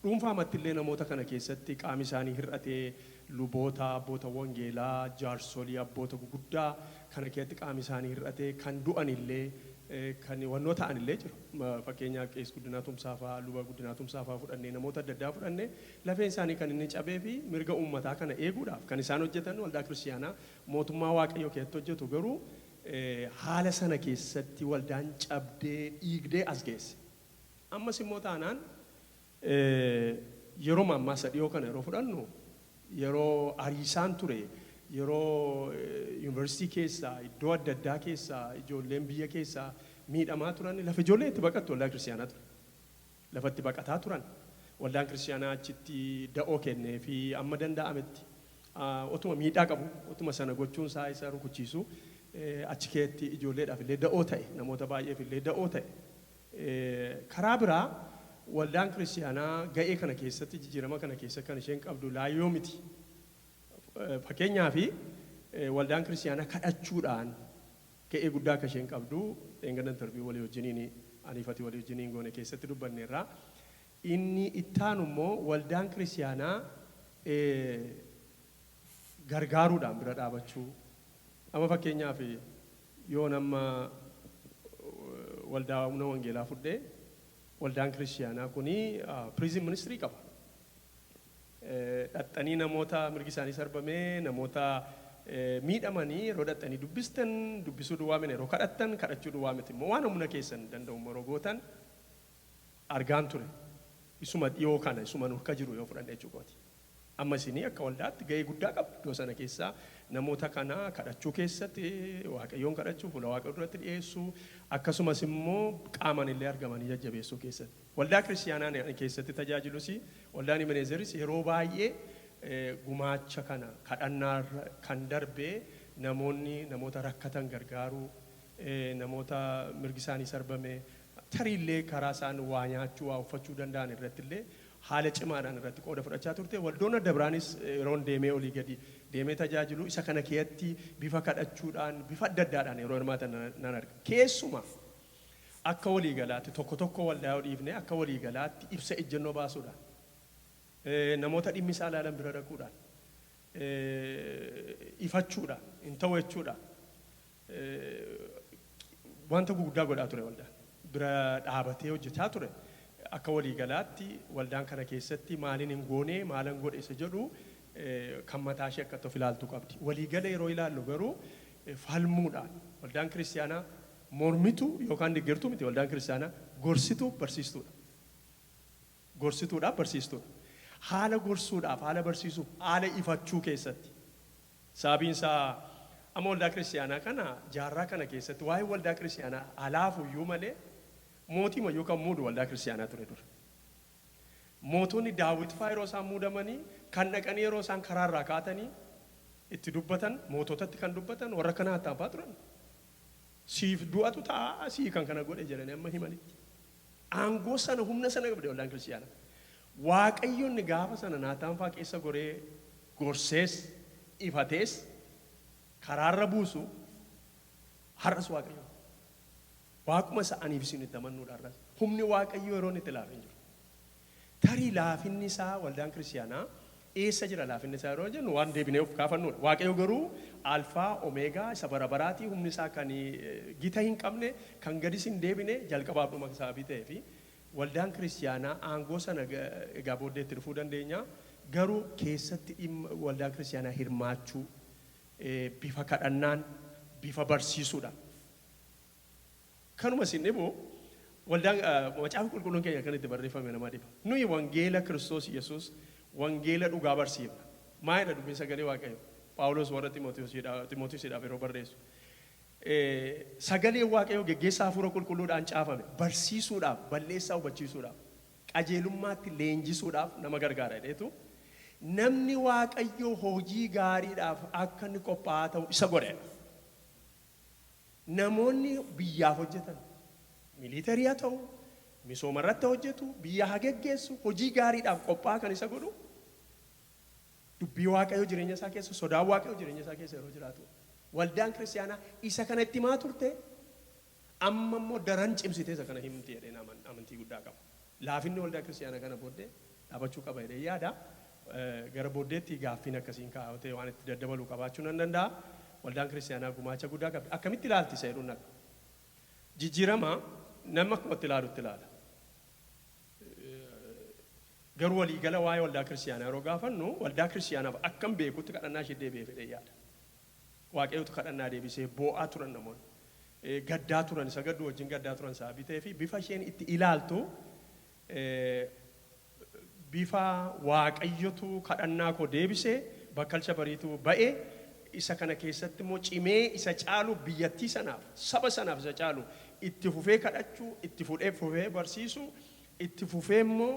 Dhuunfaamatti illee namoota kana keessatti qaami isaanii hir'atee, luboota, abboota wangeelaa, jaarsolii, abboota guguddaa kana keessatti qaami isaanii hir'atee kan du'an illee, kan wannoo ta'an illee jiru. Fakkeenyaaf Qees Guddinaa Tumsaa fa'aa, Luba Guddinaa Tumsaa fa'aa fudhannee, namoota adda addaa fudhannee, lafeen isaanii kan inni cabee fi mirga uummataa kana eeguudhaaf kan isaan hojjetan, waldaa kiristaanaa mootummaa Waaqayyoo keessatti hojjetu. Garuu haala sana keessatti waldaan cabdee dhiigdee as geesse. Ammas immoo taanaan yeroo ammaa isa dhiyoo kana yeroo fudhannu, yeroo ariisaan ture, yeroo yuunivarsiitii keessaa, iddoo adda addaa keessaa ijoolleen biyya keessaa miidhamaa turan, lafa ijoolleen itti baqattu waldaa kiristaanaa ture. Lafa itti baqataa turan. Waldaan kiristaanaa achitti da'oo kennee fi amma danda'ametti otuma miidhaa qabu, otuma sana gochuun isaa isa rukuchiisu, achi keetti ijoolleedhaaf illee da'oo ta'e, namoota baay'eef illee da'oo ta'e. Karaa biraa waldaan kiristaanaa ga'ee kana keessatti, jijjiirama kana keessa kan isheen qabdu laayyoo miti. Fakkeenyaaf waldaan kiristaanaa kadhachuudhaan ga'ee guddaa akka isheen qabdu dheengadda interview walii wajjiniin aniifati walii wajjiniin goone keessatti dubbanneerra. Inni ittaanu immoo waldaan kiristaanaa gargaaruudhaan bira dhaabachuu. Amma fakkeenyaaf yoo nama waldaa Humna Wangeelaa fudhee, waldaan kiristaanaa kuni prison ministry qaba. Dhaxxanii namoota mirgi isaanii sarbamee, namoota miidhamanii yeroo dhaxxanii dubbistan, dubbisuu duwwaa miti, yeroo kadhattan kadhachuu duwwaa miti immoo, waan humna keessan danda'u yeroo gootan argaan ture. Isuma dhiyoo kana, isuma nurka jiru yoo fudhanne jechuudha. Amma isinii akka waldaatti ga'ee guddaa qabdu iddoo sana keessaa, namoota kana kadhachuu keessatti, Waaqayyoon kadhachuu, fuula Waaqayyoo duratti dhiyeessuu, akkasumas immoo qaaman illee argamanii jajjabeessuu keessatti. Waldaa kiristaanaa keessatti tajaajilus, waldaan Ibenezeris yeroo baay'ee gumaacha kana kadhannaa kan darbee namoonni namoota rakkatan gargaaruu, namoota mirgi isaanii sarbame, tariillee karaa isaan waa nyaachuu, waa uffachuu danda'an irratti illee haala cimaadhaan irratti qooda fudhachaa turte. Waldoon adda biraanis yeroon deemee olii gadi deemee tajaajilu isa kana keessatti bifa kadhachuudhaan, bifa adda addaadhaan yeroo hirmaatan nan arga. Keessumaa akka waliigalaatti tokko tokko waldaa yoo dhiifne, akka waliigalaatti ibsa ejjennoo baasuudhaan, namoota dhimmi isaa ilaalan bira dhaquudhaan, ifachuudhaan, hin ta'u jechuudhaan wanta guguddaa godhaa ture, waldaan bira dhaabatee hojjechaa ture. Akka waliigalaatti waldaan kana keessatti maaliin hin goone, maalan godhe isa jedhu kan mataa ishee akka of ilaaltu qabdi. Waliigala yeroo ilaallu garuu falmuudhaan waldaan kiristaanaa mormitu yookaan deeggartuu miti, waldaan kiristaanaa gorsituu, barsiistuudha. Gorsituudhaaf barsiistuudha. Haala gorsuudhaaf, haala barsiisuuf, haala ifachuu keessatti. Sababiin isaa amma waldaa kiristaanaa kana jaarraa kana keessatti waa'ee waldaa kiristaanaa alaafuyyuu malee mootii mayyuu kan muudu waldaa kiristaanaa ture dura. Mootonni Daawit fa'aa yeroo isaan muudamanii kan dhaqanii, yeroo isaan karaarraa kaatanii itti dubbatan, moototatti kan dubbatan warra kanaa fa'aa turan. Siif du'atu ta'a, sii kan kana godhe jedhanii amma himanitti. Aangoo sana, humna sana qabde waldaan kiristaanaa. Waaqayyoonni gaafa sana Naataan fa'aa keessa goree gorsees ifatees karaarra buusu har'as Waaqayyo. Waaquma isa aniif isin itti amannuudha har'as. Humni Waaqayyoo yeroo inni itti laafee hin jiru. Tarii laafinni isaa waldaan kiristaanaa eessa jira laafinni isaa yeroo jennu waan deebinee of kaafannudha. Waaqayyo garuu alfaa omeegaa isa bara baraatii, humni isaa kan gita hin qabne, kan gadis hin deebine, jalqabaaf dhuma sababii ta'ee fi waldaan kiristaanaa aangoo sana egaa booddeetti dhufuu dandeenya. Garuu keessatti dhimma waldaan kiristaanaa hirmaachuu bifa kadhannaan, bifa barsiisuudhaan. Kanuma isin dhibu, waldaan macaafa qulqulluun keenya kan itti barreeffame nama dhiba. Nuyi wangeela Kiristoos Yesuus, wangeela dhugaa barsiifna. Maalidha dubbiin sagalee Waaqayyo? Phaawulos warra Ximootiyosiidhaaf yeroo barreessu. Sagaleen Waaqayyoo geggeessaa hafuura qulqulluudhaan caafame barsiisuudhaaf, balleessaa hubachiisuudhaaf, qajeelummaatti leenjisuudhaaf nama gargaara jedheetu, namni Waaqayyoo hojii gaariidhaaf akka inni qophaa'aa ta'u isa godhe. Namoonni biyyaaf hojjetan, Military haa ta'u, misooma irratti hojjetu, biyya haa geggeessu, hojii gaariidhaaf qophaa'aa kan isa godhu dubbii Waaqayyoo jireenya isaa keessa, sodaan Waaqayyoo jireenya isaa keessa yeroo jiraatu. Waldaan kiristaanaa isa kana itti himaa turte, amma immoo daran cimsitee isa kana himti jedheen amantii guddaa qaba. Laafinni waldaa kiristaanaa kana booddee dhaabachuu qaba jedhee yaada. Gara booddeetti gaaffiin akkasiin kaa'atee waan itti daddabaluu qabaachuu nan danda'a. Waldaan kiristaanaa gumaacha guddaa qabdi. Akkamitti ilaalti isa jedhuun naqa. Jijjiirama nama akkuma itti ilaalutti ilaala. Garuu waliigala waa'ee waldaa kiristaanaa yeroo gaafannu, waldaa kiristaanaaf akkam beekutti kadhannaa ishee deebi'ee fedhee yaada. Waaqayyotu kadhannaa deebisee. Boo'aa turan namoonni. Gaddaa turan, isa gadduu wajjin gaddaa turan sababii ta'ee fi bifa isheen itti ilaaltu bifa Waaqayyotu kadhannaa koo deebisee, bakkalcha bariitu ba'e, isa kana keessatti immoo cimee isa caalu, biyyattii sanaaf, saba sanaaf isa caalu itti fufee kadhachuu, itti fudhee fufee barsiisuu, itti fufee immoo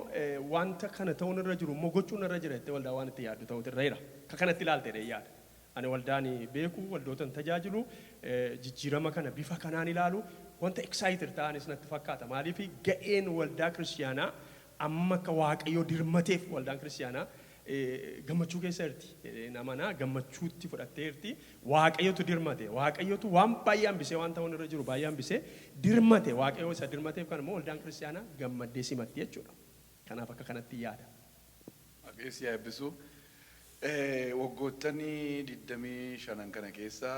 wanta kana ta'uun irra jiru immoo gochuun irra jira jettee waldaa waan itti yaaddu ta'utu irra jira. Akka kanatti ilaalte jedhee yaada. Ani waldaan beeku, waldootan tajaajilu, jijjiirama kana bifa kanaan ilaalu, wanta excited ta'anis natti fakkaata. Maaliif? Ga'een waldaa kiristiyaanaa amma akka Waaqayyoo dirmateef waldaan kiristiyaanaa gammachuu keessa jirti. Namana gammachuutti fudhattee jirti. Waaqayyotu dirmate. Waaqayyotu waan baay'ee hambisee, waan ta'uun irra jiru baay'ee hambisee dirmate. Waaqayyo isa dirmateef kan immoo waldaan kiristiyaanaa gammaddee simatti jechuudha. Kanaaf akka kanatti yaada. Waaqayyo si haa eebbisu. Waggoottanii 25n kana keessa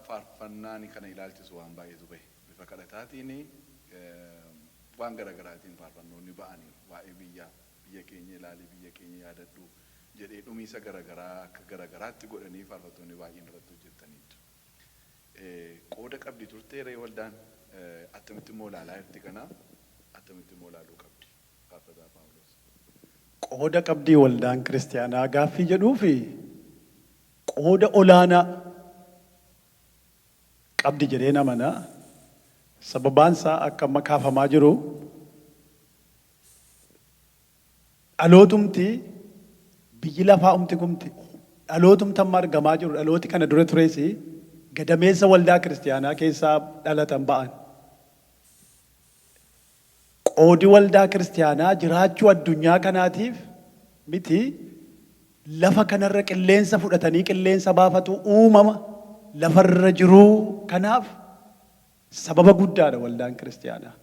faarfannaan kana ilaalchisu waan baay'eetu bahe. Bifa kadhataatiin, waan garaagaraatiin faarfannoonni ba'aniiru. Waa'ee biyyaa, biyya keenya ilaali, biyya keenya yaadadhu jedhee dhumiisa garaagaraa akka garaagaraatti godhanii faarfattoonni baay'een irratti hojjetaniitu. Qooda qabdi turtee ree waldaan? Attamitti immoo ilaalaa jirti kana? Attamitti immoo ilaaluu qabdi? Faarfataa Paawulos. Qooda qabdii waldaan kiristaanaa gaaffii jedhuu fi qooda olaanaa qabdi jedhee namana. Sababaan isaa akka amma kaafamaa jiru, dhalootumti biyyi lafaa umti kumti, dhalootumti amma argamaa jiru, dhalooti kana dura tures gadameessa waldaa kiristaanaa keessaa dhalatan ba'an. Qoodi waldaa kiristaanaa jiraachuu addunyaa kanaatiif miti, lafa kanarra qilleensa fudhatanii qilleensa baafatu, uumama lafarra jiruu kanaaf sababa guddaadha waldaan kiristaanaa.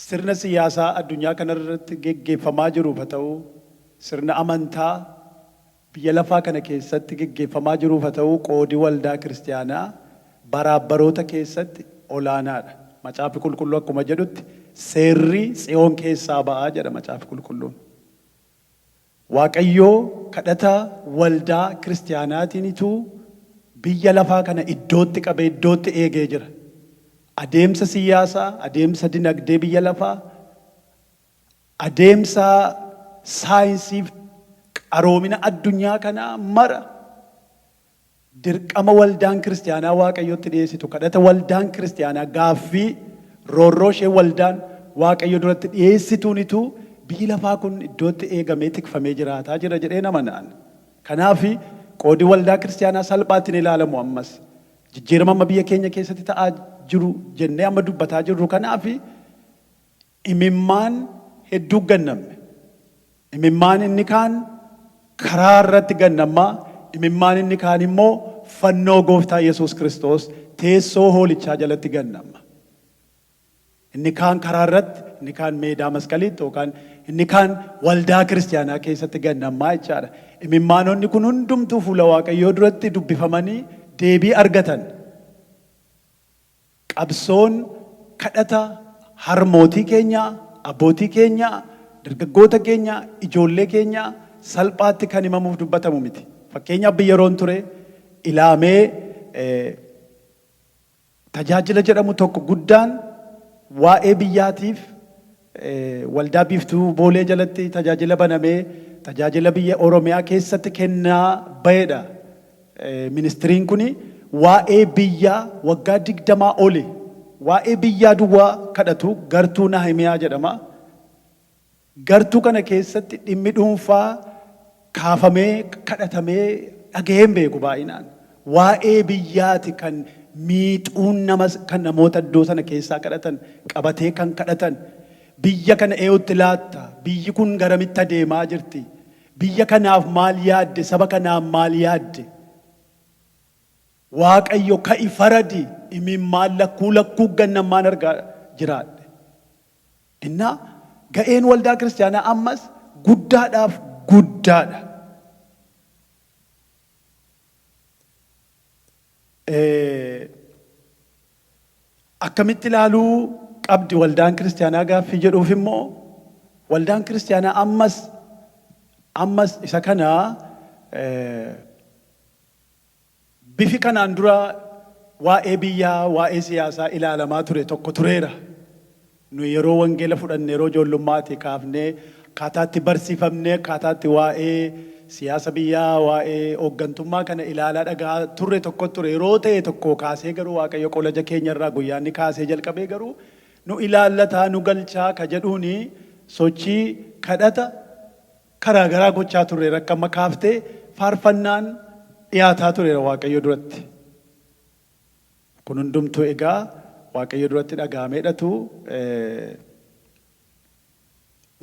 Sirna siyaasaa addunyaa kanarratti geggeeffamaa jiruuf haa ta'u, sirna amantaa biyya lafaa kana keessatti geggeeffamaa jiruuf haa ta'u, qoodi waldaa kiristaanaa baraabbaroota keessatti olaanaadha. Macaafi Qulqulluu akkuma jedhutti, seerri Tsiyoon keessaa ba'aa jedha Macaafi Qulqulluun. Waaqayyoo kadhata waldaa kiristaanaatiinitu biyya lafaa kana iddootti qabee iddootti eegee jira. Adeemsa siyaasaa, adeemsa dinagdee biyya lafaa, adeemsa saayinsiif qaroomina addunyaa kanaa mara dirqama waldaan kiristaanaa Waaqayyotti dhiyeessitu, kadhata waldaan kiristaanaa, gaaffii roorroo ishee waldaan Waaqayyo duratti dhiyeessituunitu biyyi lafaa kun iddootti eegamee tikfamee jiraataa jira jedhee nama na'an. Kanaaf qoodi waldaa kiristaanaa salphaatti hin ilaalamu ammas. Jijjiirama amma biyya keenya keessatti ta'aa jiru jennee amma dubbataa jirru kanaaf imimmaan hedduu gannamne. Imimmaan inni kaan karaa irratti gannammaa, imimmaan inni kaan immoo fannoo gooftaa Yesuus Kiristoos teessoo hoolichaa jalatti gannamma. Inni kaan karaa irratti, inni kaan meedaa masqaliitti yookaan inni kaan waldaa kiristaanaa keessatti gannammaa jechaadha. Imimmaanonni kun hundumtuu fuula Waaqayyoo duratti dubbifamanii deebii argatan. Qabsoon kadhata harmootii keenyaa, abbootii keenyaa, dargaggoota keenyaa, ijoollee keenyaa salphaatti kan himamuuf dubbatamu miti. Fakkeenyaaf, biyya yeroon ture ilaamee tajaajila jedhamu tokko guddaan waa'ee biyyaatiif waldaa Biiftuu Boolee jalatti tajaajila banamee, tajaajila biyya Oromiyaa keessatti kennaa bahedha. Ministiriin kuni waa'ee biyyaa waggaa 20 oli waa'ee biyyaa duwwaa kadhatu, gartuu Nahimiyaa jedhama. Gartuu kana keessatti dhimmi dhuunfaa kaafamee kadhatamee dhagaheen beeku baay'inaan. Waa'ee biyyaati kan Miixuun nama kan namoota iddoo sana keessaa kadhatan qabatee kan kadhatan, biyya kana eenyutti laatta? Biyyi kun garamitti adeemaa jirti? Biyya kanaaf maal yaadde? Saba kanaaf maal yaadde? Waaqayyo, ka'i, faradi! Imimmaan lakkuu lakkuu gannammaan argaa jiraadhe. Innaa ga'een waldaa kiristaanaa ammas guddaadhaaf guddaadha. Akkamitti ilaaluu qabdi waldaan kiristaanaa gaaffii jedhuuf immoo, waldaan kiristaanaa ammas isa kana bifi kanaan dura waa'ee biyyaa, waa'ee siyaasaa ilaalamaa ture tokko tureera. Nu yeroo wangeela fudhanne, yeroo ijoollummaati kaafnee, akkaataatti barsiifamnee, akkaataatti waa'ee siyaasa biyyaa, waa'ee hooggantummaa kana ilaalaa dhagaa turre tokko ture. Yeroo ta'e tokko kaasee garuu Waaqayyo qolaja keenyarraa guyyaa inni kaasee jalqabee garuu nu ilaallataa, nu galchaa ka jedhuuni sochii kadhata karaa garaa gochaa turre, rakka amma kaaftee faarfannaan dhiyaataa tureera Waaqayyo duratti. Kun hundumtuu egaa Waaqayyo duratti dhaga'ameedhatu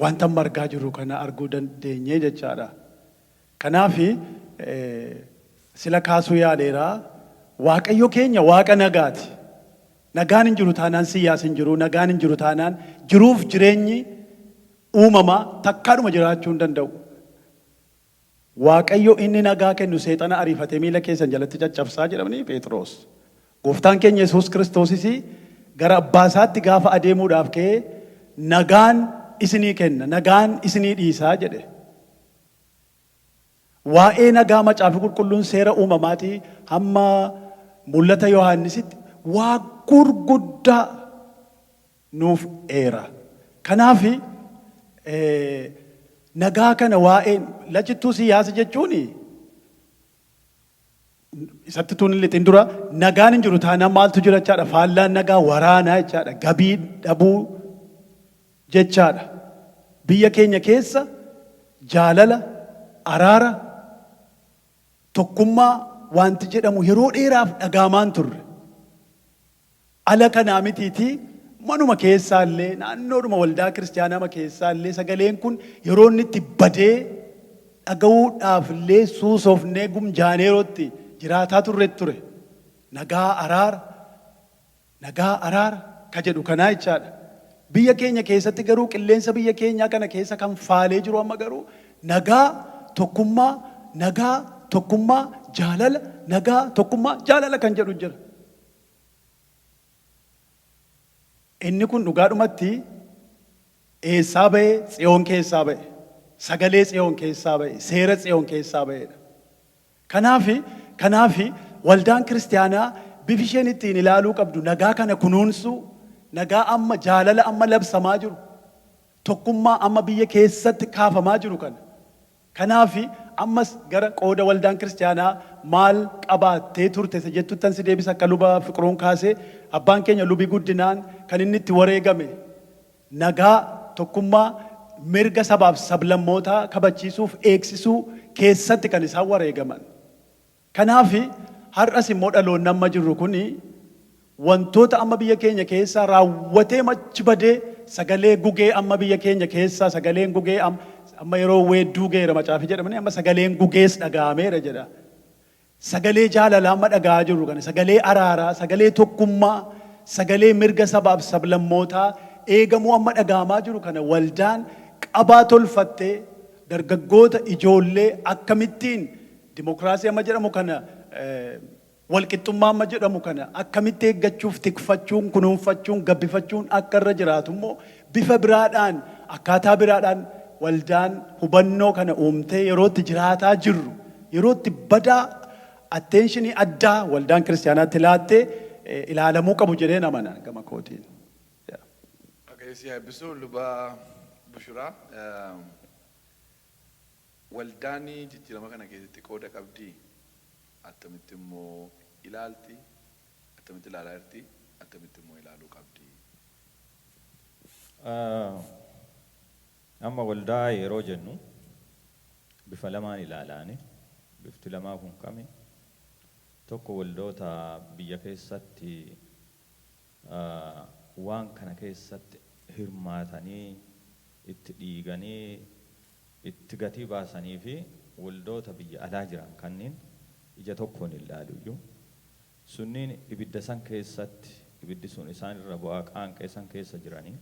wanta amma argaa jirru kana arguu dandeenye jechaadha. Kanaaf sila kaasuu yaaleera, Waaqayyo keenya Waaqa nagaati. Nagaan hin jiru taanaan siyaas hin jiru, nagaan hin jiru taanaan jiruuf jireenyi uumamaa takkaadhuma jiraachuu hin danda'u. Waaqayyo inni nagaa kennu seexana ariifatee miila keessan jalatti caccabsaa jedhamanii Phexros. Gooftaan keenya Yesuus Kiristoosis gara abbaa isaatti gaafa adeemuudhaaf ka'ee, nagaan isinii kenna, nagaan isinii dhiisaa jedhe. Waa'ee nagaa Macaafi Qulqulluun seera uumamaatii hamma Mul'ata Yohaannisitti waa gurguddaa nuuf eera. Kanaaf nagaa kana waa'ee lachittuu siyaasa jechuun isatti tun lixin dura, nagaan hin jiru taanaan maaltu jira jechaadha? Faallaan nagaa waraanaa jechaadha. Gabii dhabuu jechaadha. Biyya keenya keessa jaalala, araara, tokkummaa wanti jedhamu yeroo dheeraaf dhagaamaan turre. Ala kanaa mitiitii manuma keessaallee, naannoodhuma waldaa kiristaanaa keessaallee sagaleen kun yeroo inni itti badee dhaga'uudhaaf illee suusofnee gumjaaneerootti jiraataa turre ture. Nagaa, araara, nagaa, araara ka jedhu kanaa jechaadha. Biyya keenya keessatti garuu, qilleensa biyya keenyaa kana keessa kan faalee jiru amma garuu nagaa, tokkummaa, nagaa, tokkummaa, jaalala, nagaa, tokkummaa, jaalala kan jedhu jira. Inni kun dhugaadhumatti eessaa ba'e? Tsiyoon keessaa ba'e. Sagalee Tsiyoon keessaa ba'e. Seera Tsiyoon keessaa ba'edha. Kanaafi waldaan kiristaanaa bifi isheen ittiin ilaaluu qabdu nagaa kana kunuunsuu, nagaa amma, jaalala amma labsamaa jiru, tokkummaa amma biyya keessatti kaafamaa jiru kana. Kanaafi ammas gara qooda waldaan kiristaanaa maal qabaattee turte isa jettuttan si deebisa. Akka luba Fiqiruun kaasee, abbaan keenya Lubi Guddinaan kan inni itti wareegame nagaa, tokkummaa, mirga sabaaf sablammootaa kabachiisuuf eegsisuu keessatti kan isaan wareegaman. Kanaafi har'as immoo dhaloonni amma jirru kuni wantoota amma biyya keenya keessaa raawwatee machi badee, sagalee gugee amma biyya keenya keessaa, sagaleen gugee amma yeroo weedduu geera macaafi jedhamanii, amma sagaleen gugees dhaga'ameera jedha. Sagalee jaalalaa amma dhaga'aa jirru kana, sagalee araaraa, sagalee tokkummaa, sagalee mirga sabaaf sablammootaa eegamuu amma dhaga'amaa jiru kana waldaan qabaa tolfattee dargaggoota, ijoollee akkamittiin dimokiraasii amma jedhamu kana, walqixxummaa amma jedhamu kana akkamitti eeggachuuf, tikfachuun, kunuunfachuun, gabbifachuun akka irra jiraatu immoo bifa biraadhaan, akkaataa biraadhaan waldaan hubannoo kana uumtee yerootti jiraataa jirru, yerootti badaa attention addaa waldaan kiristaanaatti laattee ilaalamuu qabu jedheen amana gama kootiin. Waaqayyo si eebbisu, Luba Bushuraa. Waldaan jijjiirama kana keessatti qooda qabdii? Attamitti immoo ilaalti? Attamitti ilaalaa jirti? Attamitti immoo ilaaluu qabdi? Amma waldaa yeroo jennu bifa lamaan ilaalaani. Bifti lamaa kun kami? Tokko, waldoota biyya keessatti waan kana keessatti hirmaatanii, itti dhiiganii, itti gatii baasanii fi waldoota biyya alaa jiran kanneen ija tokkoon hin laaluyyuu. Sunniin ibidda san keessatti, ibiddi sun isaan irra bu'aa, qaanqee san keessa jiranii.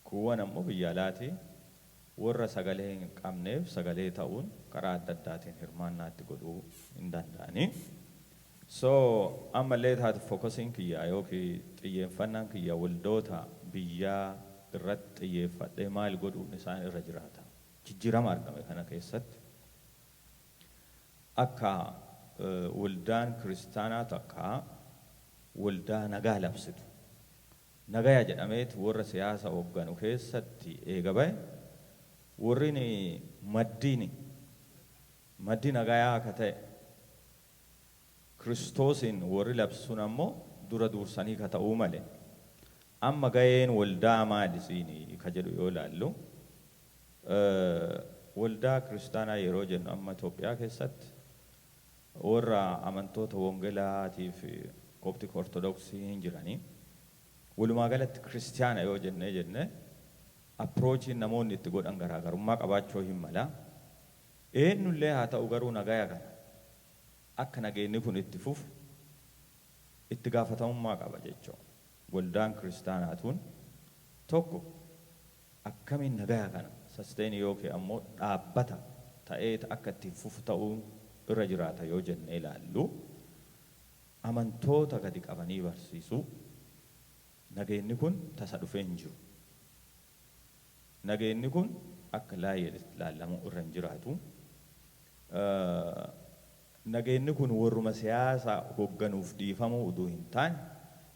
Kuuwwan ammoo biyya alaati warra sagalee hin qabneef sagalee ta'uun karaa adda addaatiin hirmaannaatti godhuu hin danda'anii. So ammallee taate, focusiin kiyya yookiin xiyyeeffannaan kiyya waldoota biyyaa irratti xiyyeeffadhee maal godhuun isaan irra jiraata? Jijjiirama argame kana keessatti akka waldaan kiristaanaa takka waldaa nagaa labsitu. Nagaya jedhameet warra siyaasa hoogganu keessatti eega bahe, warri maddiin maddi nagayaa akka ta'e Kiristoosiin warri labsuun ammoo dura dursanii ka ta'uu male. Amma gaheen waldaa maali siinii ka jedhu yoo ilaallu, waldaa kiristaanaa yeroo jennu, amma Itoophiyaa keessatti warra amantoota wangeelaatiif Coptic Ortodoksii hin jiranii. Walumaa galatti kiristiyaana yoo jennee jenne, approachiin namoonni itti godhan garaagarummaa qabaachuu hin mala. Eenyullee haa ta'u garuu, nagaya kana akka nageenyi kun itti fufu itti gaafatamummaa qaba jechuudha. Waldaan kiristaanaatuun tokko akkamiin nagaya kana sustain yookiin ammoo dhaabbata ta'ee akka ittiin fufu ta'uu irra jiraata yoo jennee ilaallu, amantoota gadi qabanii barsiisuu. Nageenyi kun tasa dhufee hin jiru. Nageenyi kun akka laayyeetti ilaallamuu irra hin jiraatu. Nageenyi kun warruma siyaasaa hoogganuuf dhiifamuu utuu hin taane,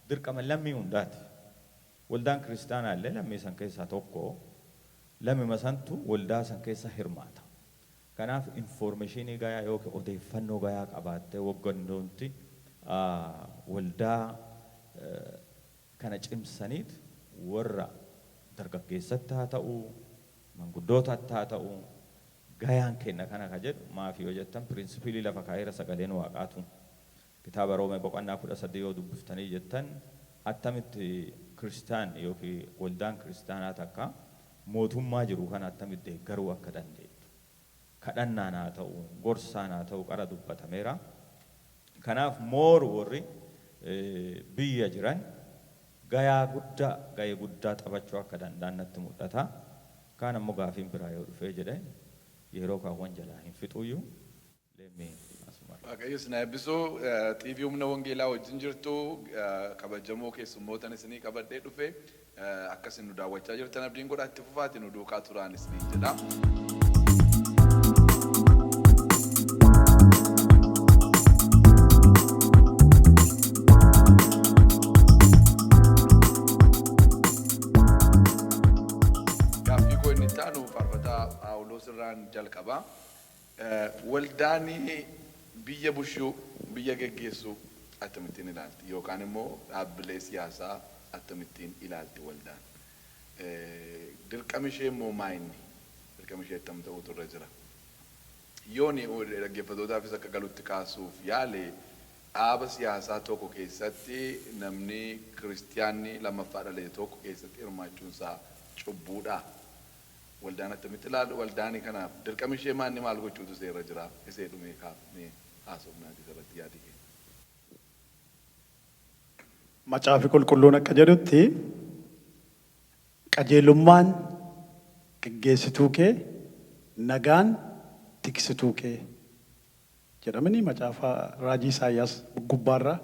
dirqama lammii hundaati. Waldaan kiristaanaa illee lammii san keessaa tokko, lammima santu waldaa san keessa hirmaata. Kanaaf informationii gayaa yookiin odeeffannoo gayaa qabaattee hooggantoonni waldaa kana cimsaniit warra dargaggeessatti haa ta'u, manguddootatti haa ta'u, gayaan kenna kana ka jedhu. Maafi yoo jettan, principlii lafa kaa'eera sagaleen Waaqaatu. Kitaaba Roomee boqonnaa 13 yoo dubbiftanii jettan, attamitti kiristaan yookiin waldaan kiristaanaa takka mootummaa jiru kana attamitti deeggaruu akka dandeettu, kadhannaan haa ta'u, gorsaan haa ta'u, qara dubbatameera. Kanaaf mooru warri biyya jiran gayaa guddaa, gahee guddaa taphachuu akka danda'an natti mul'ata. Kaan ammoo gaafiin biraa yoo dhufee jedhe, yeroo kaawwan jalaa hin fixuyyuu, leemmee asuma. Waaqayyo isin eebbisuu. TV Humna Wangeelaa wajjin jirtu. Kabajamoo keessummootan isinii qabadhee dhufe, akkasin nu daawwachaa jirtan abdiin godha. Itti fufaati nu duukaa turaan isiniin jedha. Gaaffii koo inni itti aanu faarfataa Phaawulos irraan jalqaba. Waldaan biyya bushuu, biyya geggeessuu akkamittiin ilaalti, yookaan immoo dhaabbilee siyaasaa akkamittiin ilaalti waldaan? Dirqami ishee immoo maayinni? Dirqami ishee attam ta'uutu irra jira? Yooni dhaggeeffattootaafis akka galutti kaasuuf yaale, dhaaba siyaasaa tokko keessatti namni kiristiyaanni lammaffaa dhalate tokko keessatti hirmaachuun isaa cubbuudha. Waldaan attamitti ilaalu? Waldaani kanaaf dirqami ishee maanni? Maal gochuutu isee irra jira? Isee dhumee kaafnee haasofnaati irratti yaadii keenya. Macaafi Qulqulluun akka jedhutti, qajeelummaan geggeessituu kee, nagaan tiksituu kee jedhamani macaafa raajii Isaayyaas gubbaarraa.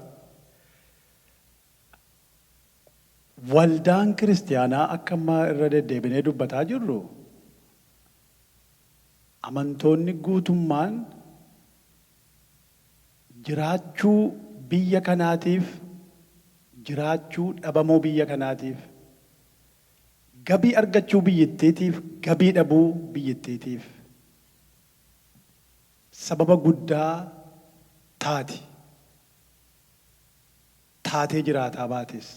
Waldaan kiristiyaanaa akka amma irra deddeebinee dubbataa jirru, amantoonni guutummaan jiraachuu biyya kanaatiif, jiraachuu dhabamuu biyya kanaatiif, gabii argachuu biyyittiitiif, gabii dhabuu biyyittiitiif sababa guddaa taati. Taatee jiraataa baates.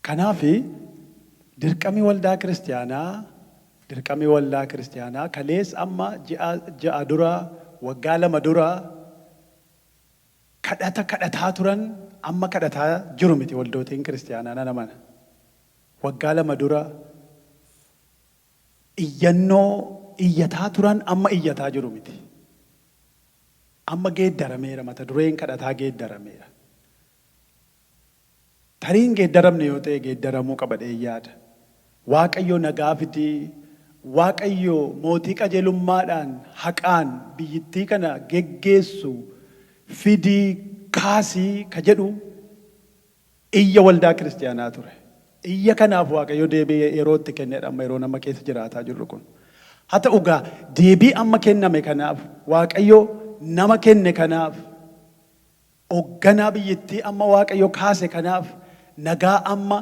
Kanaaf dirqami waldaa kiristiyaanaa kalees amma ji'a 6 dura waggaa 2 dura kadhata kadhataa turan amma kadhataa jiru miti waldootiin kiristiyaanaa nan amana. Waggaa 2 dura iyyannoo iyyataa turan amma iyyataa jiru miti. Amma geeddarameera, mata dureen kadhataa geeddarameera. Tarii hin geeddaramne yoo ta'e geeddaramuu qaba jedheen yaada. Waaqayyo nagaa fidii, Waaqayyo mootii qajeelummaadhaan, haqaan biyyittii kana geggeessu fidii kaasii ka jedhu iyya waldaa kiristiyaanaa ture. Iyya kanaaf Waaqayyo deebii yeroo itti kennedha amma yeroon amma keessa jiraataa jirru kun. Haa ta'u egaa deebii amma kenname kanaaf, Waaqayyo nama kenne kanaaf, Hogganaa biyyittii amma Waaqayyo kaase kanaaf, nagaa amma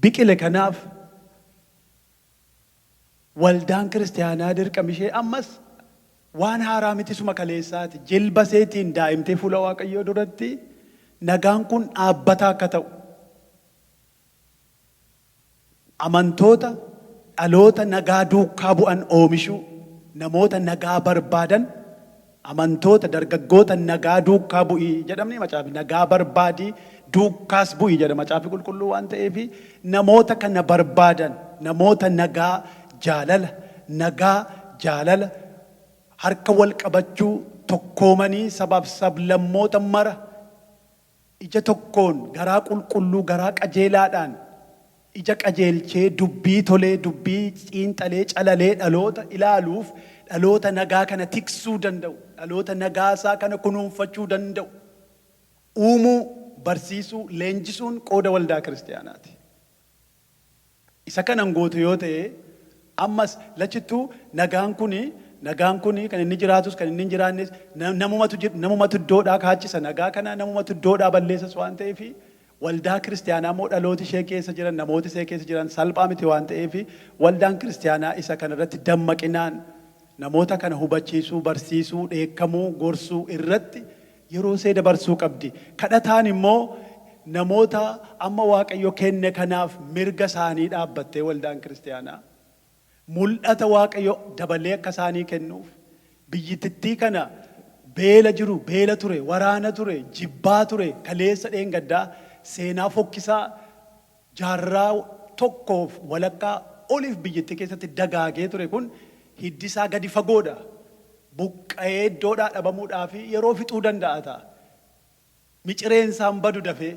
biqile kanaaf waldaan kiristiyaanaa dirqamishee ammas waan haaraa miti, isuma kaleessaati. Jilba iseetiin daa'imtee fuula Waaqayyoo duratti nagaan kun dhaabbataa akka ta'u, amantoota dhaloota nagaa duukaa bu'an oomishuu, namoota nagaa barbaadan, amantoota dargaggoota nagaa duukaa bu'ii jedhamni macaafi, nagaa barbaadii duukaas bu'ii jedha macaafi qulqulluu waan ta'eef, namoota kana barbaadan, namoota nagaa, jaalala, nagaa, jaalala, harka wal qabachuu, tokkoomanii sabaaf sablammoota mara ija tokkoon, garaa qulqulluu, garaa qajeelaadhaan ija qajeelchee dubbii tolee, dubbii xiinxalee, calalee dhaloota ilaaluuf, dhaloota nagaa kana tiksuu danda'u, dhaloota nagaasaa kana kunuunfachuu danda'u uumuu, barsiisuu, leenjisuun qooda waldaa kiristiyaanaati. Isa kana hin gootu yoo ta'e ammas lachittuu nagaan kuni kan inni jiraatus kan inni hin jiraannes namumatu iddoodhaa kaachisa nagaa kana, namumatu iddoodhaa balleessas waan ta'eef, waldaa kiristiyaanaa immoo dhalooti ishee keessa jiran, namooti ishee keessa jiran salphaa miti waan ta'eef, waldaan kiristiyaanaa isa kana irratti dammaqinaan namoota kana hubachiisuu, barsiisuu, dheekkamuu, gorsuu irratti yeroo ishee dabarsuu qabdi. Kadhataan immoo namoota amma Waaqayyo kenne kanaaf mirga isaanii dhaabbattee waldaan kiristiyaanaa mul'ata Waaqayyo dabalee akka isaanii kennuuf, biyyittii kana beela jiru, beela ture, waraana ture, jibbaa ture, kaleessa dheengaddaa seenaa fokkisaa jaarraa tokkoof walakkaa oliif biyyittii keessatti dagaagee ture kun hiddi isaa gadi fagoodha. Buqqa'ee iddoodhaa dhabamuudhaa fi yeroo fixuu danda'a ta'a. Micireen isaan badu dafee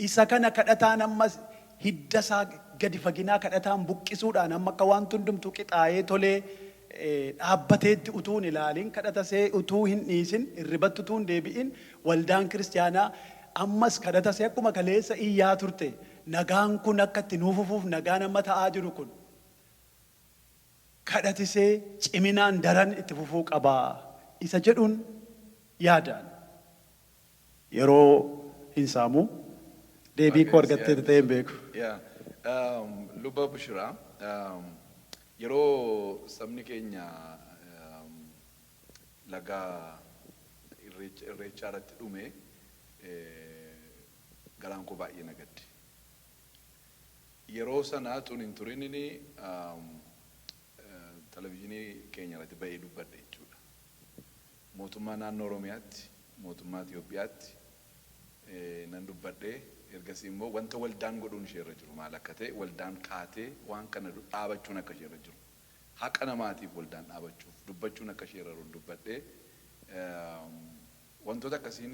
isa kana kadhataan ammas hidda isaa gadi faginaa kadhataan buqqisuudhaan amma akka waan hundumtuu qixaa'ee tolee dhaabbateetti utuu hin ilaalin, kadhatasee utuu hin dhiisin, irribatti utuu hin deebi'in, waldaan kiristiyaanaa ammas kadhatasee akkuma kaleessa iyyaa turte nagaan kun akka itti nuuf fufuuf, nagaan amma ta'aa jiru kun kadhatisee ciminaan daran itti fufuu qabaa isa jedhuun yaadaan. Yeroo hin saamu, deebii koo argattee ta'ee hin beeku. Yaa Luba Bushiraa, yeroo sabni keenya laga Irreechaa irratti dhume garaan koo baay'ee na gadde. Yeroo sana tun hin turinini televizyiinii keenya irratti ba'ee dubbadhe jechuudha. Mootummaa naannoo Oromiyaatti, mootummaa Itoophiyaatti nan dubbadhe. Ergasii immoo wanta waldaan godhuun ishee irra jiru maal akka ta'e, waldaan kaatee waan kana dhaabachuun akka ishee irra jiru, haqa namaatiif waldaan dhaabachuuf dubbachuun akka ishee irra jiru dubbadhe. Wantoota akkasiin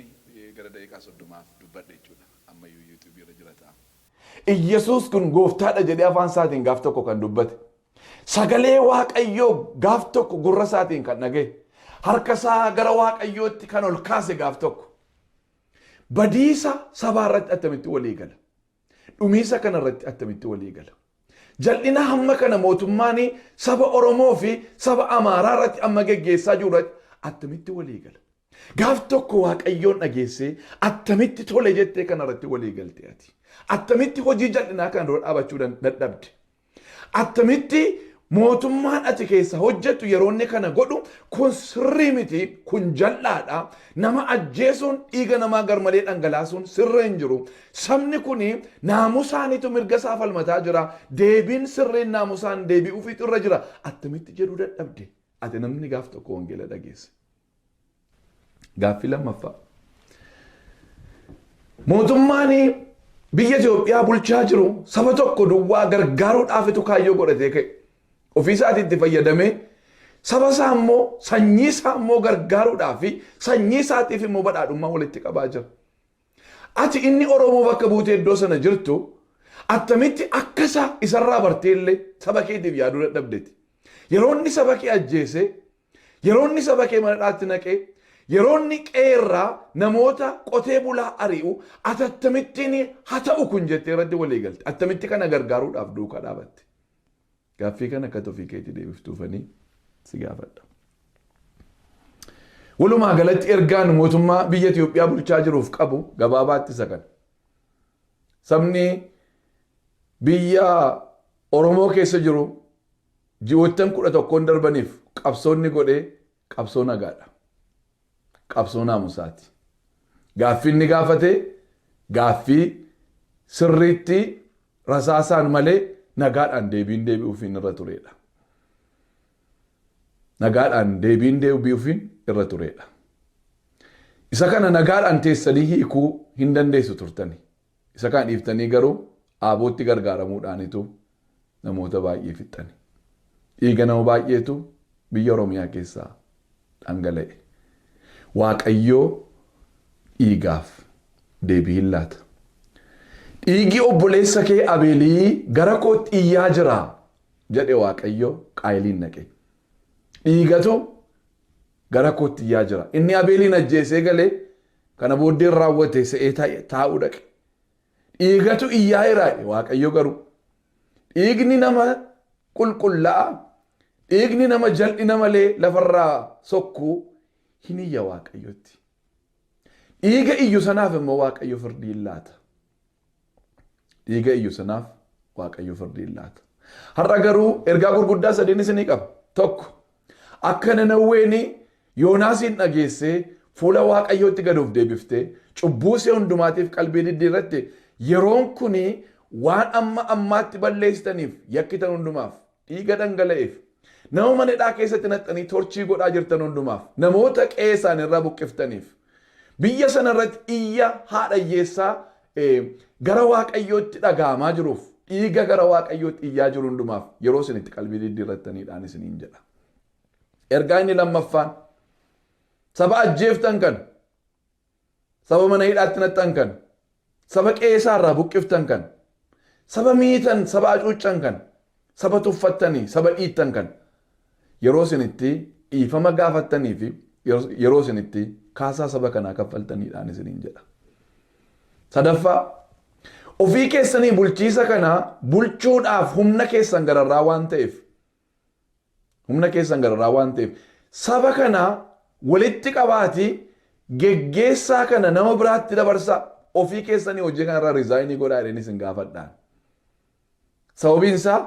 gara daqiiqaa 30f dubbadhe jechuudha. Ammayyuu YouTubeii irra jira ta'a. Iyyasuus kun gooftaadha jedhee afaan isaatiin gaaf tokko kan dubbate. Sagalee Waaqayyoo gaaf tokko gurra isaatiin kan dhagaye. Harka isaa gara Waaqayyootti kan ol kaase gaaf tokko. Badiisa sabaa irratti attamitti walii gala? Dhumiisa kana irratti attamitti walii gala? Jal'ina hamma kana mootummaan saba Oromoo fi saba Amaaraa irratti amma geggeessaa jiru irratti attamitti walii gala? Gaaf tokko Waaqayyoon dhageessee attamitti tole jettee kana irratti walii galte ati? Attamitti hojii jal'inaa kana dura dhaabachuu dadhabde? Attamitti mootummaan ati keessa hojjettu yeroo inni kana godhu kun sirrii miti, kun jal'aadha. Nama ajjeesuun, dhiiga namaa garmalee dhangalaasuun sirra hin jiru. Sabni kun naamusaanitu mirga isaa falmataa jira. Deebiin sirriin naamusaan deebi'uufiitu irra jira. Attamitti jedhuu dadhabde? Ati namni gaaf tokko wangeela dhageesse. Gaaffii lammaffaa. Mootummaan biyya Itoophiyaa bulchaa jiru saba tokko duwwaa gargaaruudhaafitu kaayyoo godhatee ka'e. Ofii isaatii itti fayyadamee saba isaa immoo sanyii isaa immoo gargaaruudhaaf fi sanyii isaatiif immoo badhaadhummaa walitti qabaa jira. Ati inni Oromoo bakka buutee iddoo sana jirtu attamitti akka isaa isarraa bartee illee saba keetiif yaaduu dadhabdeti. Yeroo inni saba kee ajjeese, yeroo inni saba kee mana hidhaatti naqee, yeroo inni qe'eerraa namoota qotee bulaa ari'u ati attamittiin haa ta'u kun jettee irratti walii galte. Attamitti kana gargaaruudhaaf duukaa dhaabatte. Gaaffii kana akka ofii keetii deebiftuufanii si gaafadha. Walumaa galatti ergaan mootummaa biyya Itoophiyaa bulchaa jiruuf qabu gabaabaatti isa kana. Sabni biyya Oromoo keessa jiru ji'oottan 11 darbaniif qabsoonni godhee qabsoo nagaadha. Qabsoo naamusaati. Gaaffii inni gaafate gaaffii sirriitti rasaasaan malee nagaadhaan deebiin deebi'uufiin irra turedha. Nagaadhaan deebiin deebi'uufiin irra turedha. Isa kana nagaadhaan teessanii hiikuu hin dandeessu turtani. Isa kana dhiiftanii garuu aabootti gargaaramuudhaanitu namoota baay'ee fixxani. Dhiiga nama baay'eetu biyya Oromiyaa keessaa dhangala'e. Waaqayyoo dhiigaaf deebii hin laata. Dhiigi obboleessa kee Abeelii gara kootti iyyaa jira jedhe Waaqayyo Qaayiliin naqe. Dhiigatu gara kootti iyyaa jira. Inni Abeeliin ajjeesee galee kana booddeen raawwate se'ee taa'uu dhaqe. Dhiigatu iyyaa jira Waaqayyo garuu. Dhiigni nama qulqullaa'a, dhiigni nama jal'ina malee lafarraa sokkuu hin iyya Waaqayyotti. Dhiiga iyyu sanaaf immoo Waaqayyo firdii hin laata. Dhiiga iyyu sanaaf Waaqayyo firdii hin laata. Har'a garuu ergaa gurguddaa sadiin isinii qaba. Tokko, akka Nanawween Yoonaasiin dhageessee fuula Waaqayyootti gad of deebiftee cubbuu ishee hundumaatiif qalbii diddiirratte, yeroon kun waan amma ammaatti balleessitaniif yakkitan hundumaaf, dhiiga dhangala'eef, nama mana hidhaa keessatti naqxanii torchii godhaa jirtan hundumaaf, namoota qe'ee isaaniirraa buqqiftaniif, biyya sana irratti iyya haadha hiyyeessaa gara Waaqayyootti dhaga'amaa jiruuf, dhiiga gara Waaqayyootti iyyaa jiru hundumaaf yeroo isin itti qalbii diddiirrattaniidhaan isiniin jedha. Ergaa inni lammaffaan, saba ajjeeftan kana, saba mana hidhaatti naqxan kana, saba qe'ee isaarraa buqqiftan kana, saba miitan, saba hacuuccan kana, saba tuffattanii, saba dhiittan kana, yeroo isin itti dhiifama gaafattanii fi yeroo isin itti kaasaa saba kanaa kaffaltaniidhaan isiniin jedha. Sadaffaa, ofii keessanii bulchiisa kana bulchuudhaaf humna keessan gararraa waan ta'eef, humna keessan gararraa waan ta'eef, saba kana walitti qabaatii geggeessaa kana nama biraatti dabarsaa, ofii keessanii hojii kanarraa riizaayinii godhaa jedhanii isin gaafadhaan. Sababiin isaa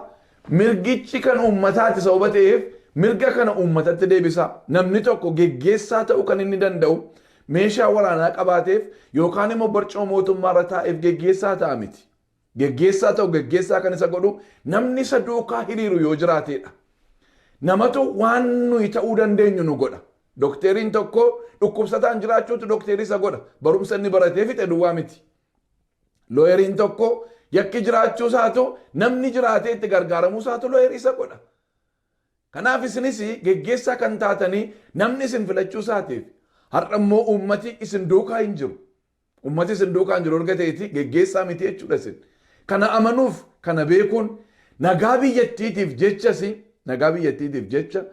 mirgichi kan uummataati sababa ta'eef mirga kana uummatatti deebisaa. Namni tokko geggeessaa ta'uu kan inni danda'u meeshaa waraanaa qabaateef yookaan immoo barcuma mootummaarra taa'eef geggeessaa ta'a miti. Geggeessaa ta'u geggeessaa kan isa godhu namni isa duukaa hiriiru yoo jiraateedha. Namatu waan nuyi ta'uu dandeenyu nu godha. Dokteeriin tokko dhukkubsataan jiraachuutu dokteerii isa godha. Barumsa inni baratee fixe duwwaa miti. Looyeriin tokko yakki jiraachuu isaatu namni jiraatee itti gargaaramuu isaatu looyerii isa godha. Kanaaf isinis geggeessaa kan taatanii namni isin filachuu isaatiif har'a immoo uummati isin duukaa hin jiru. Uummati isin duukaa hin jiru erga ta'eeti geggeessaa miti jechuudha isin. Kana amanuuf kana beekuun nagaa biyyattiitiif jechas, nagaa biyyattiitiif jecha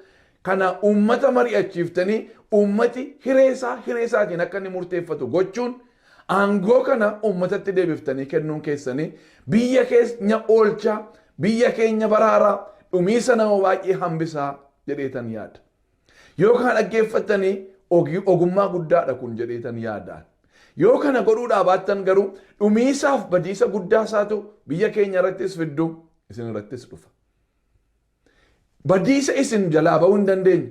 kana uummata mari'achiiftanii uummati hiree isaa hiree isaatiin akka inni murteeffatu gochuun aangoo kana uummatatti deebiftanii kennuun keessanii biyya keenya oolchaa, biyya keenya baraaraa, dhumiisa nama baay'ee hambisaa jedheetan yaada. Yoo kana dhaggeeffattanii ogummaa guddaadha kun jedheetan yaada. Yoo kana godhuudhaa baattan garuu dhumiisaaf badiisa guddaa isaatu biyya keenya irrattis fiddu isin irrattis dhufa. Badiisa isin jalaa ba'uu hin dandeenye.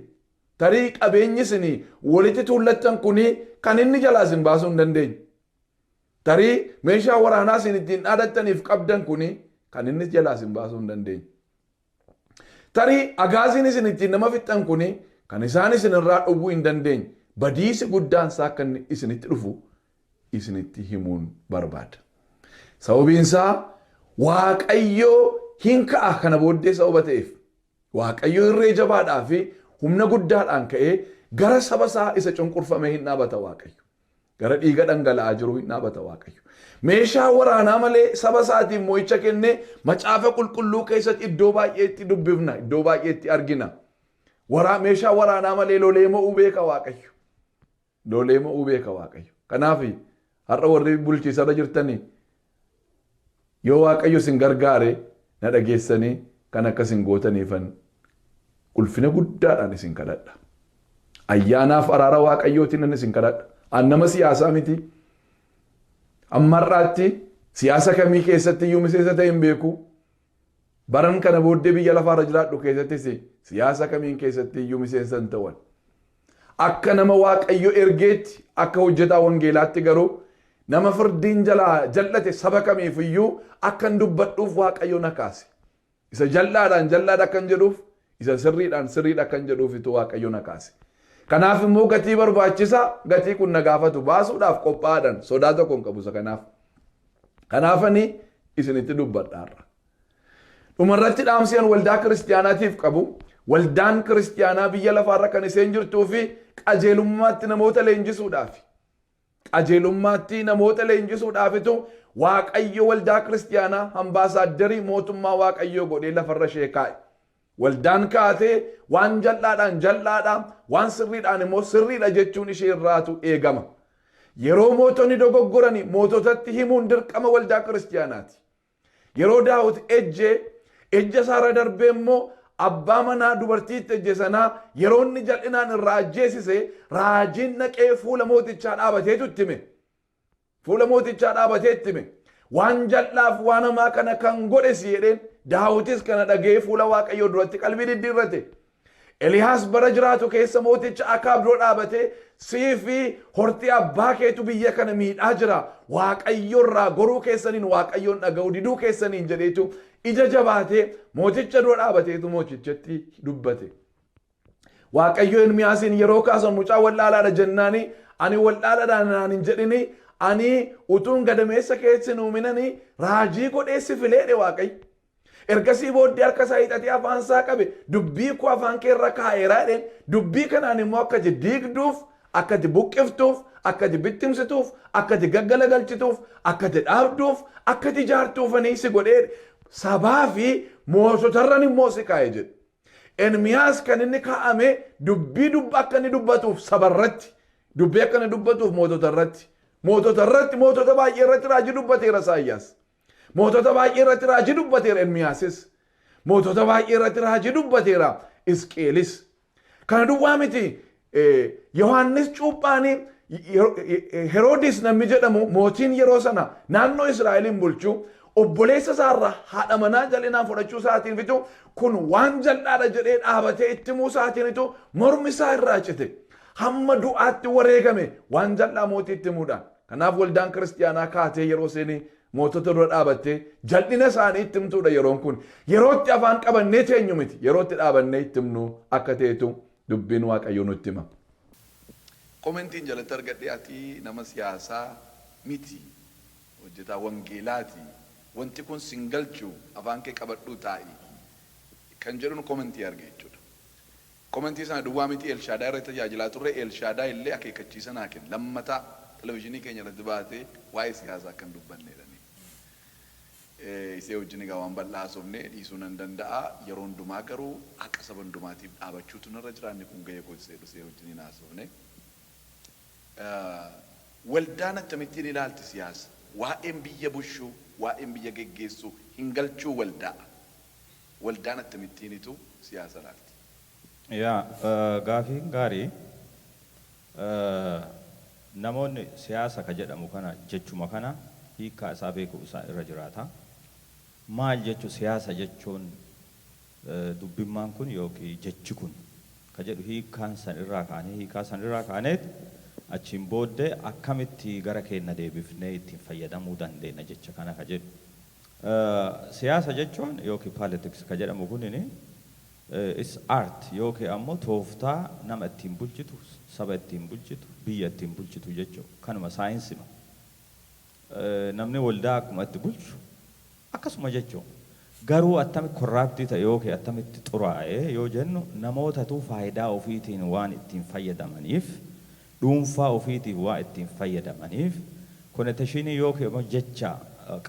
Tarii qabeenyi isin walitti tuullattan kuni kan inni jalaa isin baasuu hin dandeenye. Tarii meeshaa waraanaa isin ittiin dhaadattaniif qabdan kuni kan inni jalaa isin baasuu hin dandeenye. Tarii agaaziin isin ittiin nama fixxan kuni kan isaan isin irraa dhowwuu hin dandeenye badiisi guddaan isaa akka inni isinitti dhufu isinitti himuun barbaada. Sababiin isaa Waaqayyo hin ka'a kana booddee sababa ta'eef. Waaqayyo irree jabaadhaa fi humna guddaadhaan ka'ee gara saba isaa isa cunqurfame hin dhaabata Waaqayyo. Gara dhiiga dhangala'aa jiru hin dhaabata Waaqayyo. Meeshaa waraanaa malee saba isaatiif mo'icha kennee macaafa qulqulluu keessatti iddoo baay'eetti dubbifna, iddoo baay'eetti argina. Meeshaa waraanaa malee lolee mo'uu beeka Waaqayyo. Lolee mo'uu beeka Waaqayyo. Kanaaf har'a warri bulchiisarra jirtanii yoo Waaqayyo isin gargaare na dhageessanii kan akka isin gootaniifan ulfina guddaadhaan isin kadhadha. Ayyaanaaf araara Waaqayyootiin nan isin kadhadha. An nama siyaasaa miti. Amma har'aatti siyaasa kamii keessatti iyyuu miseensa ta'e hin beeku. Baran kana booddee biyya lafaarra jiraadhu keessattis siyaasa kamiin keessatti iyyuu miseensa hin ta'an. Akka nama Waaqayyo ergeetti, akka hojjetaa wangeelaatti garuu nama firdiin jalaa jal'ate saba kamiif iyyuu akkan dubbadhuuf Waaqayyo na kaase. Isa jal'aadhaan jal'aadha akkan jedhuuf, isa sirriidhaan sirriidha akkan jedhuufitu Waaqayyo na kaase. Kanaaf immoo gatii barbaachisaa gatii kun na gaafatu baasuudhaaf qophaa'aadhaan sodaa tokko hin qabu isa kanaaf. Kanaafani isinitti dubbadha har'a. Dhumarratti dhaamsi an waldaa kiristiyaanaatiif qabu, waldaan kiristiyaanaa biyya lafaarra kan isheen jirtuu fi qajeelummaatti namoota leenjisuudhaafi. Qajeelummaatti namoota leenjisuudhaafitu Waaqayyo waldaa kiristiyaanaa ambaasaaddarii mootummaa Waaqayyoo godhee lafarra ishee kaa'e. Waldaan kaatee waan jal'aadhaan jal'aadha, waan sirriidhaan immoo sirriidha jechuun ishee irraatu eegama. Yeroo mootonni dogoggorani moototatti himuun dirqama waldaa kiristiyaanaati. Yeroo Daawit ejje, ejja isaarra darbee immoo abbaa manaa dubartiitti ejje sanaa yeroo inni jal'inaan irraa ajjeesise raajiin dhaqee fuula mootichaa dhaabateetu itti hime. Fuula mootichaa dhaabatee itti hime. Waan jal'aaf waan hamaa kana kan godhe si jedheen. Daawitis kana dhaga'ee fuula Waaqayyoo duratti qalbii diddiirrate. Eliyaas bara jiraatu keessa mooticha Akaab dura dhaabatee sii fi hortii abbaa keetu biyya kana miidhaa jira. Waaqayyo irraa goruu keessaniin Waaqayyoon dhaga'uu diduu keessaniin jedheetu ija jabaatee mooticha dura dhaabateetu mootichatti dubbate. Waaqayyo Ermiyaasiin yeroo kaasan mucaa wal'aalaadha jennaani ani wal'aalaadha naan hin jedhini ani utuun gadameessa keessa hin uuminani raajii godhee si fileedhe Waaqayyo. Ergasii booddee harka isaa hiixatee afaan isaa qabe, dubbii koo afaan kee irra kaa'eera jedheen. Dubbii kanaan immoo akka ati diigduuf, akka ati buqqiftuuf, akka ati bittimsituuf, akka ati gaggalagalchituuf, akka ati dhaabduuf, akka ati ijaartuufanii si godhee sabaa fi moototarran immoo si kaa'e jedhe. Ermiyaas kan inni kaa'ame dubbii dubba akka inni dubbatuuf sabarratti, dubbii akka inni dubbatuuf mootota irratti, mootota irratti, mootota baay'ee irratti raajii dubbateera Isaayyaas. Mootota baay'ee irratti raajii dubbateera Ermiyaasis. Mootota baay'ee irratti raajii dubbateera Isqeelis. Kana duwwaa miti, Yohaannis cuuphaanii Heroodis namni jedhamu mootiin yeroo sana naannoo Israa'eliin bulchu obboleessa isaarraa haadha manaa jal'inaan fudhachuu isaatiin fitu kun waan jal'aadha jedhee dhaabatee itti himuu isaatiinitu mormi isaa irraa cite. Hamma du'aatti wareegame waan jal'aa mootii itti himuudhaan. Kanaaf waldaan kiristiyaanaa kaatee yeroo isheen mootota dura dhaabattee jal'ina isaanii itti himtuudha yeroon kun. Yeroo itti afaan qabannee teenyu miti. Yeroo itti dhaabannee itti himnu akka ta'etu dubbiin Waaqayyoo nutti hima. Commentiin jalatti argadhe ati nama siyaasaa miti hojjetaa wangeelaati wanti kun sin galchu afaan kee qabadhuu taa'i kan jedhun commentii arge jechuudha. Commentii sana duwwaa miti, Elshaadaay irratti tajaajilaa turre, Elshaadaay illee akeekkachiisa naa kenne, lammataa televizyinii keenya irratti baatee waa'ee siyaasaa akka hin dubbanne jedhanii. Isee wajjin egaa waan bal'aa haasofne dhiisuu nan danda'a, yeroo hundumaa garuu haqa saba hundumaatiif dhaabachuutu narra jira, inni kun gahee kooti isa jedhu isee wajjiniin haasofne. Waldaan akkamittiin ilaalti siyaasa? Waa'een biyya bushuu, waa'een biyya geggeessuu hin galchuu waldaa? Waldaan akkamittiinitu siyaasa ilaalti? Yaa, gaafiin gaarii. Namoonni siyaasa ka jedhamu kana jechuma kana hiikkaa isaa beekuu isaa irra jiraata. Maal jechu siyaasa jechuun, dubbimmaan kun yookiin jechi kun ka jedhu hiikkaan san irraa kaanee, hiikaa san irraa kaaneet achiin booddee akkamitti gara keenna deebifnee ittiin fayyadamuu dandeenna jecha kana ka jedhu. Siyaasa jechuun yookiin politics ka jedhamu kunini Is art yookiin ammoo tooftaa nama ittiin bulchitu, saba ittiin bulchitu, biyya ittiin bulchitu jechuudha. Kanuma saayinsima. Namni waldaa akkuma itti bulchu akkasuma jechuudha. Garuu attami corrupt ta'e yookiin attamitti xuraa'e yoo jennu, namootatu faayidaa ofiitiin waan ittiin fayyadamaniif, dhuunfaa ofiitiif waan ittiin fayyadamaniif, connotation yookiin immoo jecha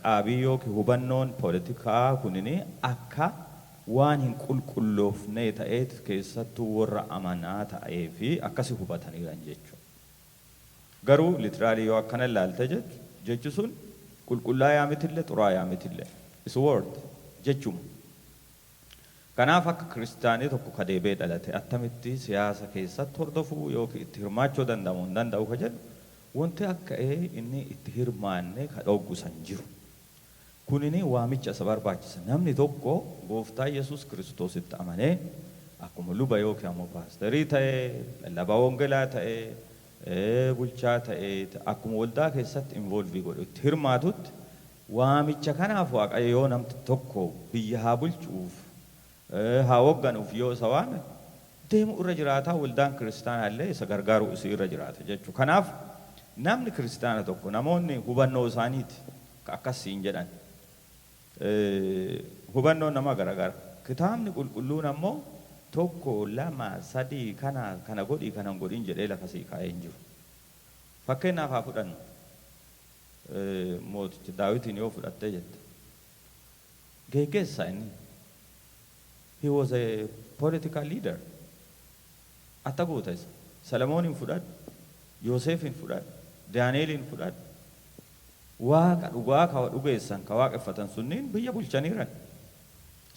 qaabii yookiin hubannoon poolitikaa kunini akka waan hin qulqulloofne ta'eet keessattuu warra amanaa ta'ee fi akkasi hubataniiran jechuudha. Garuu literally yoo akkana ilaalte jechi sun qulqullaayaa mitillee, xuraayaa mitillee, is word jechuma. Kanaaf akka kiristaanii tokko ka deebee dhalate attamitti siyaasa keessatti hordofuu yookiin itti hirmaachuu danda'amu hin danda'u ka jedhu, wanti akka inni itti hirmaanne ka dhoggu san jiru. Kunini waamicha isa barbaachisa. Namni tokko gooftaa Yesuus Kiristoositti amanee akkuma luba yookiin ammoo paasterii ta'ee, lallabaa wangeelaa ta'ee, bulchaa ta'ee, akkuma waldaa keessatti involve godhu itti hirmaatutti, waamicha kanaaf Waaqayyo yoo namti tokko biyya haa bulchuuf, haa hoogganuuf yoo isa waame, deemu irra jiraata. Waldaan kiristaanaa illee isa gargaaruu isii irra jiraata jechuudha. Kanaaf namni kiristaana tokko, namoonni hubannoo isaaniiti akkasiin jedhan, hubannoon nama garagara. Kitaabni qulqulluun ammoo tokko, lama, sadii, kana kana godhii, kana hin godhin jedhee lafa sii kaa'ee hin jiru. Fakkeenyaaf haa fudhannu. Mooticha Daawitiin yoo fudhattee jette. Geggeessaa inni. He was a political leader. Atta goota isa. Salamooniin fudhadhu. Yoosefiin fudhadhu. Daani'eliin fudhadhu. Waaqa dhugaa ka dhugeessan, ka waaqeffatan sunniin biyya bulchaniiran.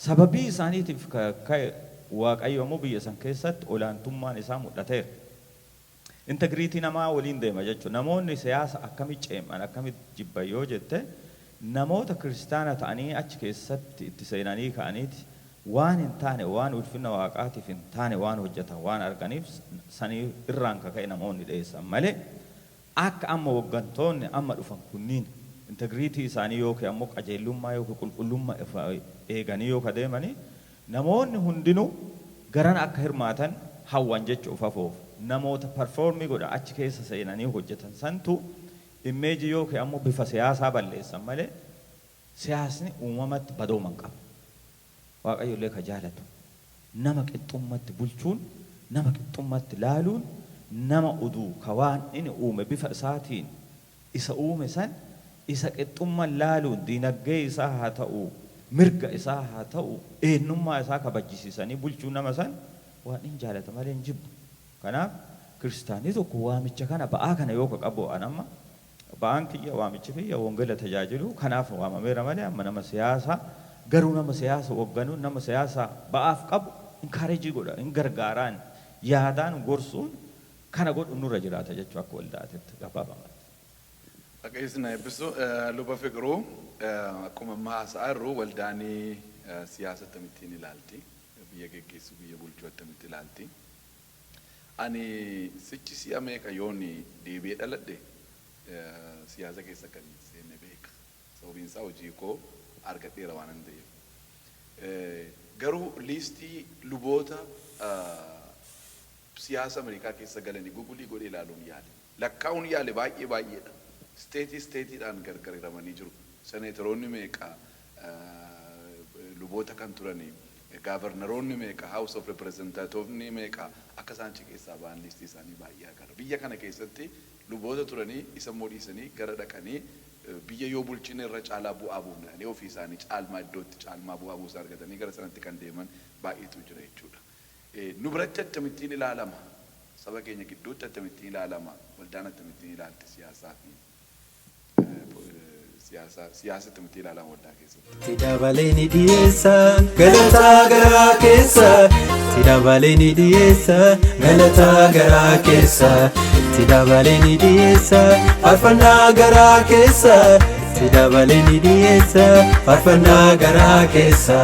Sababii isaaniitiif ka'e Waaqayyo immoo biyya san keessatti olaantummaan isaa mul'ateera. Integrity namaa waliin deema jechuudha. Namoonni siyaasa akkamitti ceeman, akkamitti jibban yoo jette, namoota kiristaana ta'anii achi keessatti itti seenanii ka'aniiti waan hin taane, waan ulfina Waaqaatiif hin taane waan hojjetan waan arganiif, sanii irraan kaka'e namoonni dheessan malee, akka amma hooggantoonni amma dhufan kunniin integrity isaanii yookiin ammoo qajeelummaa yookiin qulqullummaa eeganii yoo deemanii, namoonni hundinuu garan akka hirmaatan hawwan jechuuf hafoof, namoota perform godha achi keessa seenanii hojjetan santu image yookiin ammoo bifa siyaasaa balleessan malee, siyaasni uumamatti badooman qaba. Waaqayyo illee ka jaalatu nama qixxummatti bulchuun, nama qixxummatti laaluun, nama uduu ka waan inni uume bifa isaatiin isa uume san isa qixxumman laaluun, diinagdee isaa haa ta'u, mirga isaa haa ta'u, eenyummaa isaa kabajjisiisanii bulchuu nama san waan hin jaalata malee hin jibbu. Kanaaf kiristaanii tokko waamicha kana, ba'aa kana yoo ka qabu, an amma ba'aan kiyya, waamichi kiyya wangeela tajaajilu, kanaaf waamameera malee amma nama siyaasaa, garuu nama siyaasa hoogganuun, nama siyaasa ba'aaf qabu encourage godha, hin gargaaraan, yaadaan gorsuun kana godhu nurra jiraata jechuu akka waldaatetti gabaabamatti. Waaqayyo isin haa eebbisu. Luba Fiqiruu, akkuma amma haasa'aa jirru, waldaanii siyaasa akkamittiin ilaalti? Biyya geggeessu, biyya bulchuu akkamitti ilaalti? Ani sichi si'a meeqa yoon deebi'ee dhaladhe siyaasa keessa kan seenne beeka. Sababiin isaa hojii koo argadheera waan hin ta'eef. Garuu list luboota siyaasa Ameerikaa keessa galanii Google godhee ilaaluun yaale. Lakkaa'uun yaale, baay'ee baay'eedha. State stateiidhaan gargar hiramanii jiru. Seneetoroonni meeqa luboota kan turanii, governaroonni meeqa, House of Representativeonni meeqa akka isaan achi keessaa ba'an list isaanii baay'ee agarra. Biyya kana keessatti luboota turanii isa immoo dhiisanii gara dhaqanii biyya yoo bulchine irra caalaa bu'aa buufna ofii isaanii caalmaa iddootti caalmaa bu'aa buusaa argatanii gara sanatti kan deeman baay'eetu jira jechuudha. Nu biratti akkamittiin ilaalama? Saba keenya gidduutti akkamittiin ilaalama? Waldaan akkamittiin ilaalti siyaasaa fi siyaasa akkamittiin ilaalama waldaa keessatti? Itti dabalee ni dhiyeessa galataa garaa keessa. Itti dabalee ni dhiyeessa galataa garaa keessa. Itti dabalee ni dhiyeessa faarfannaa garaa keessa. Itti dabalee ni dhiyeessa faarfannaa garaa keessa.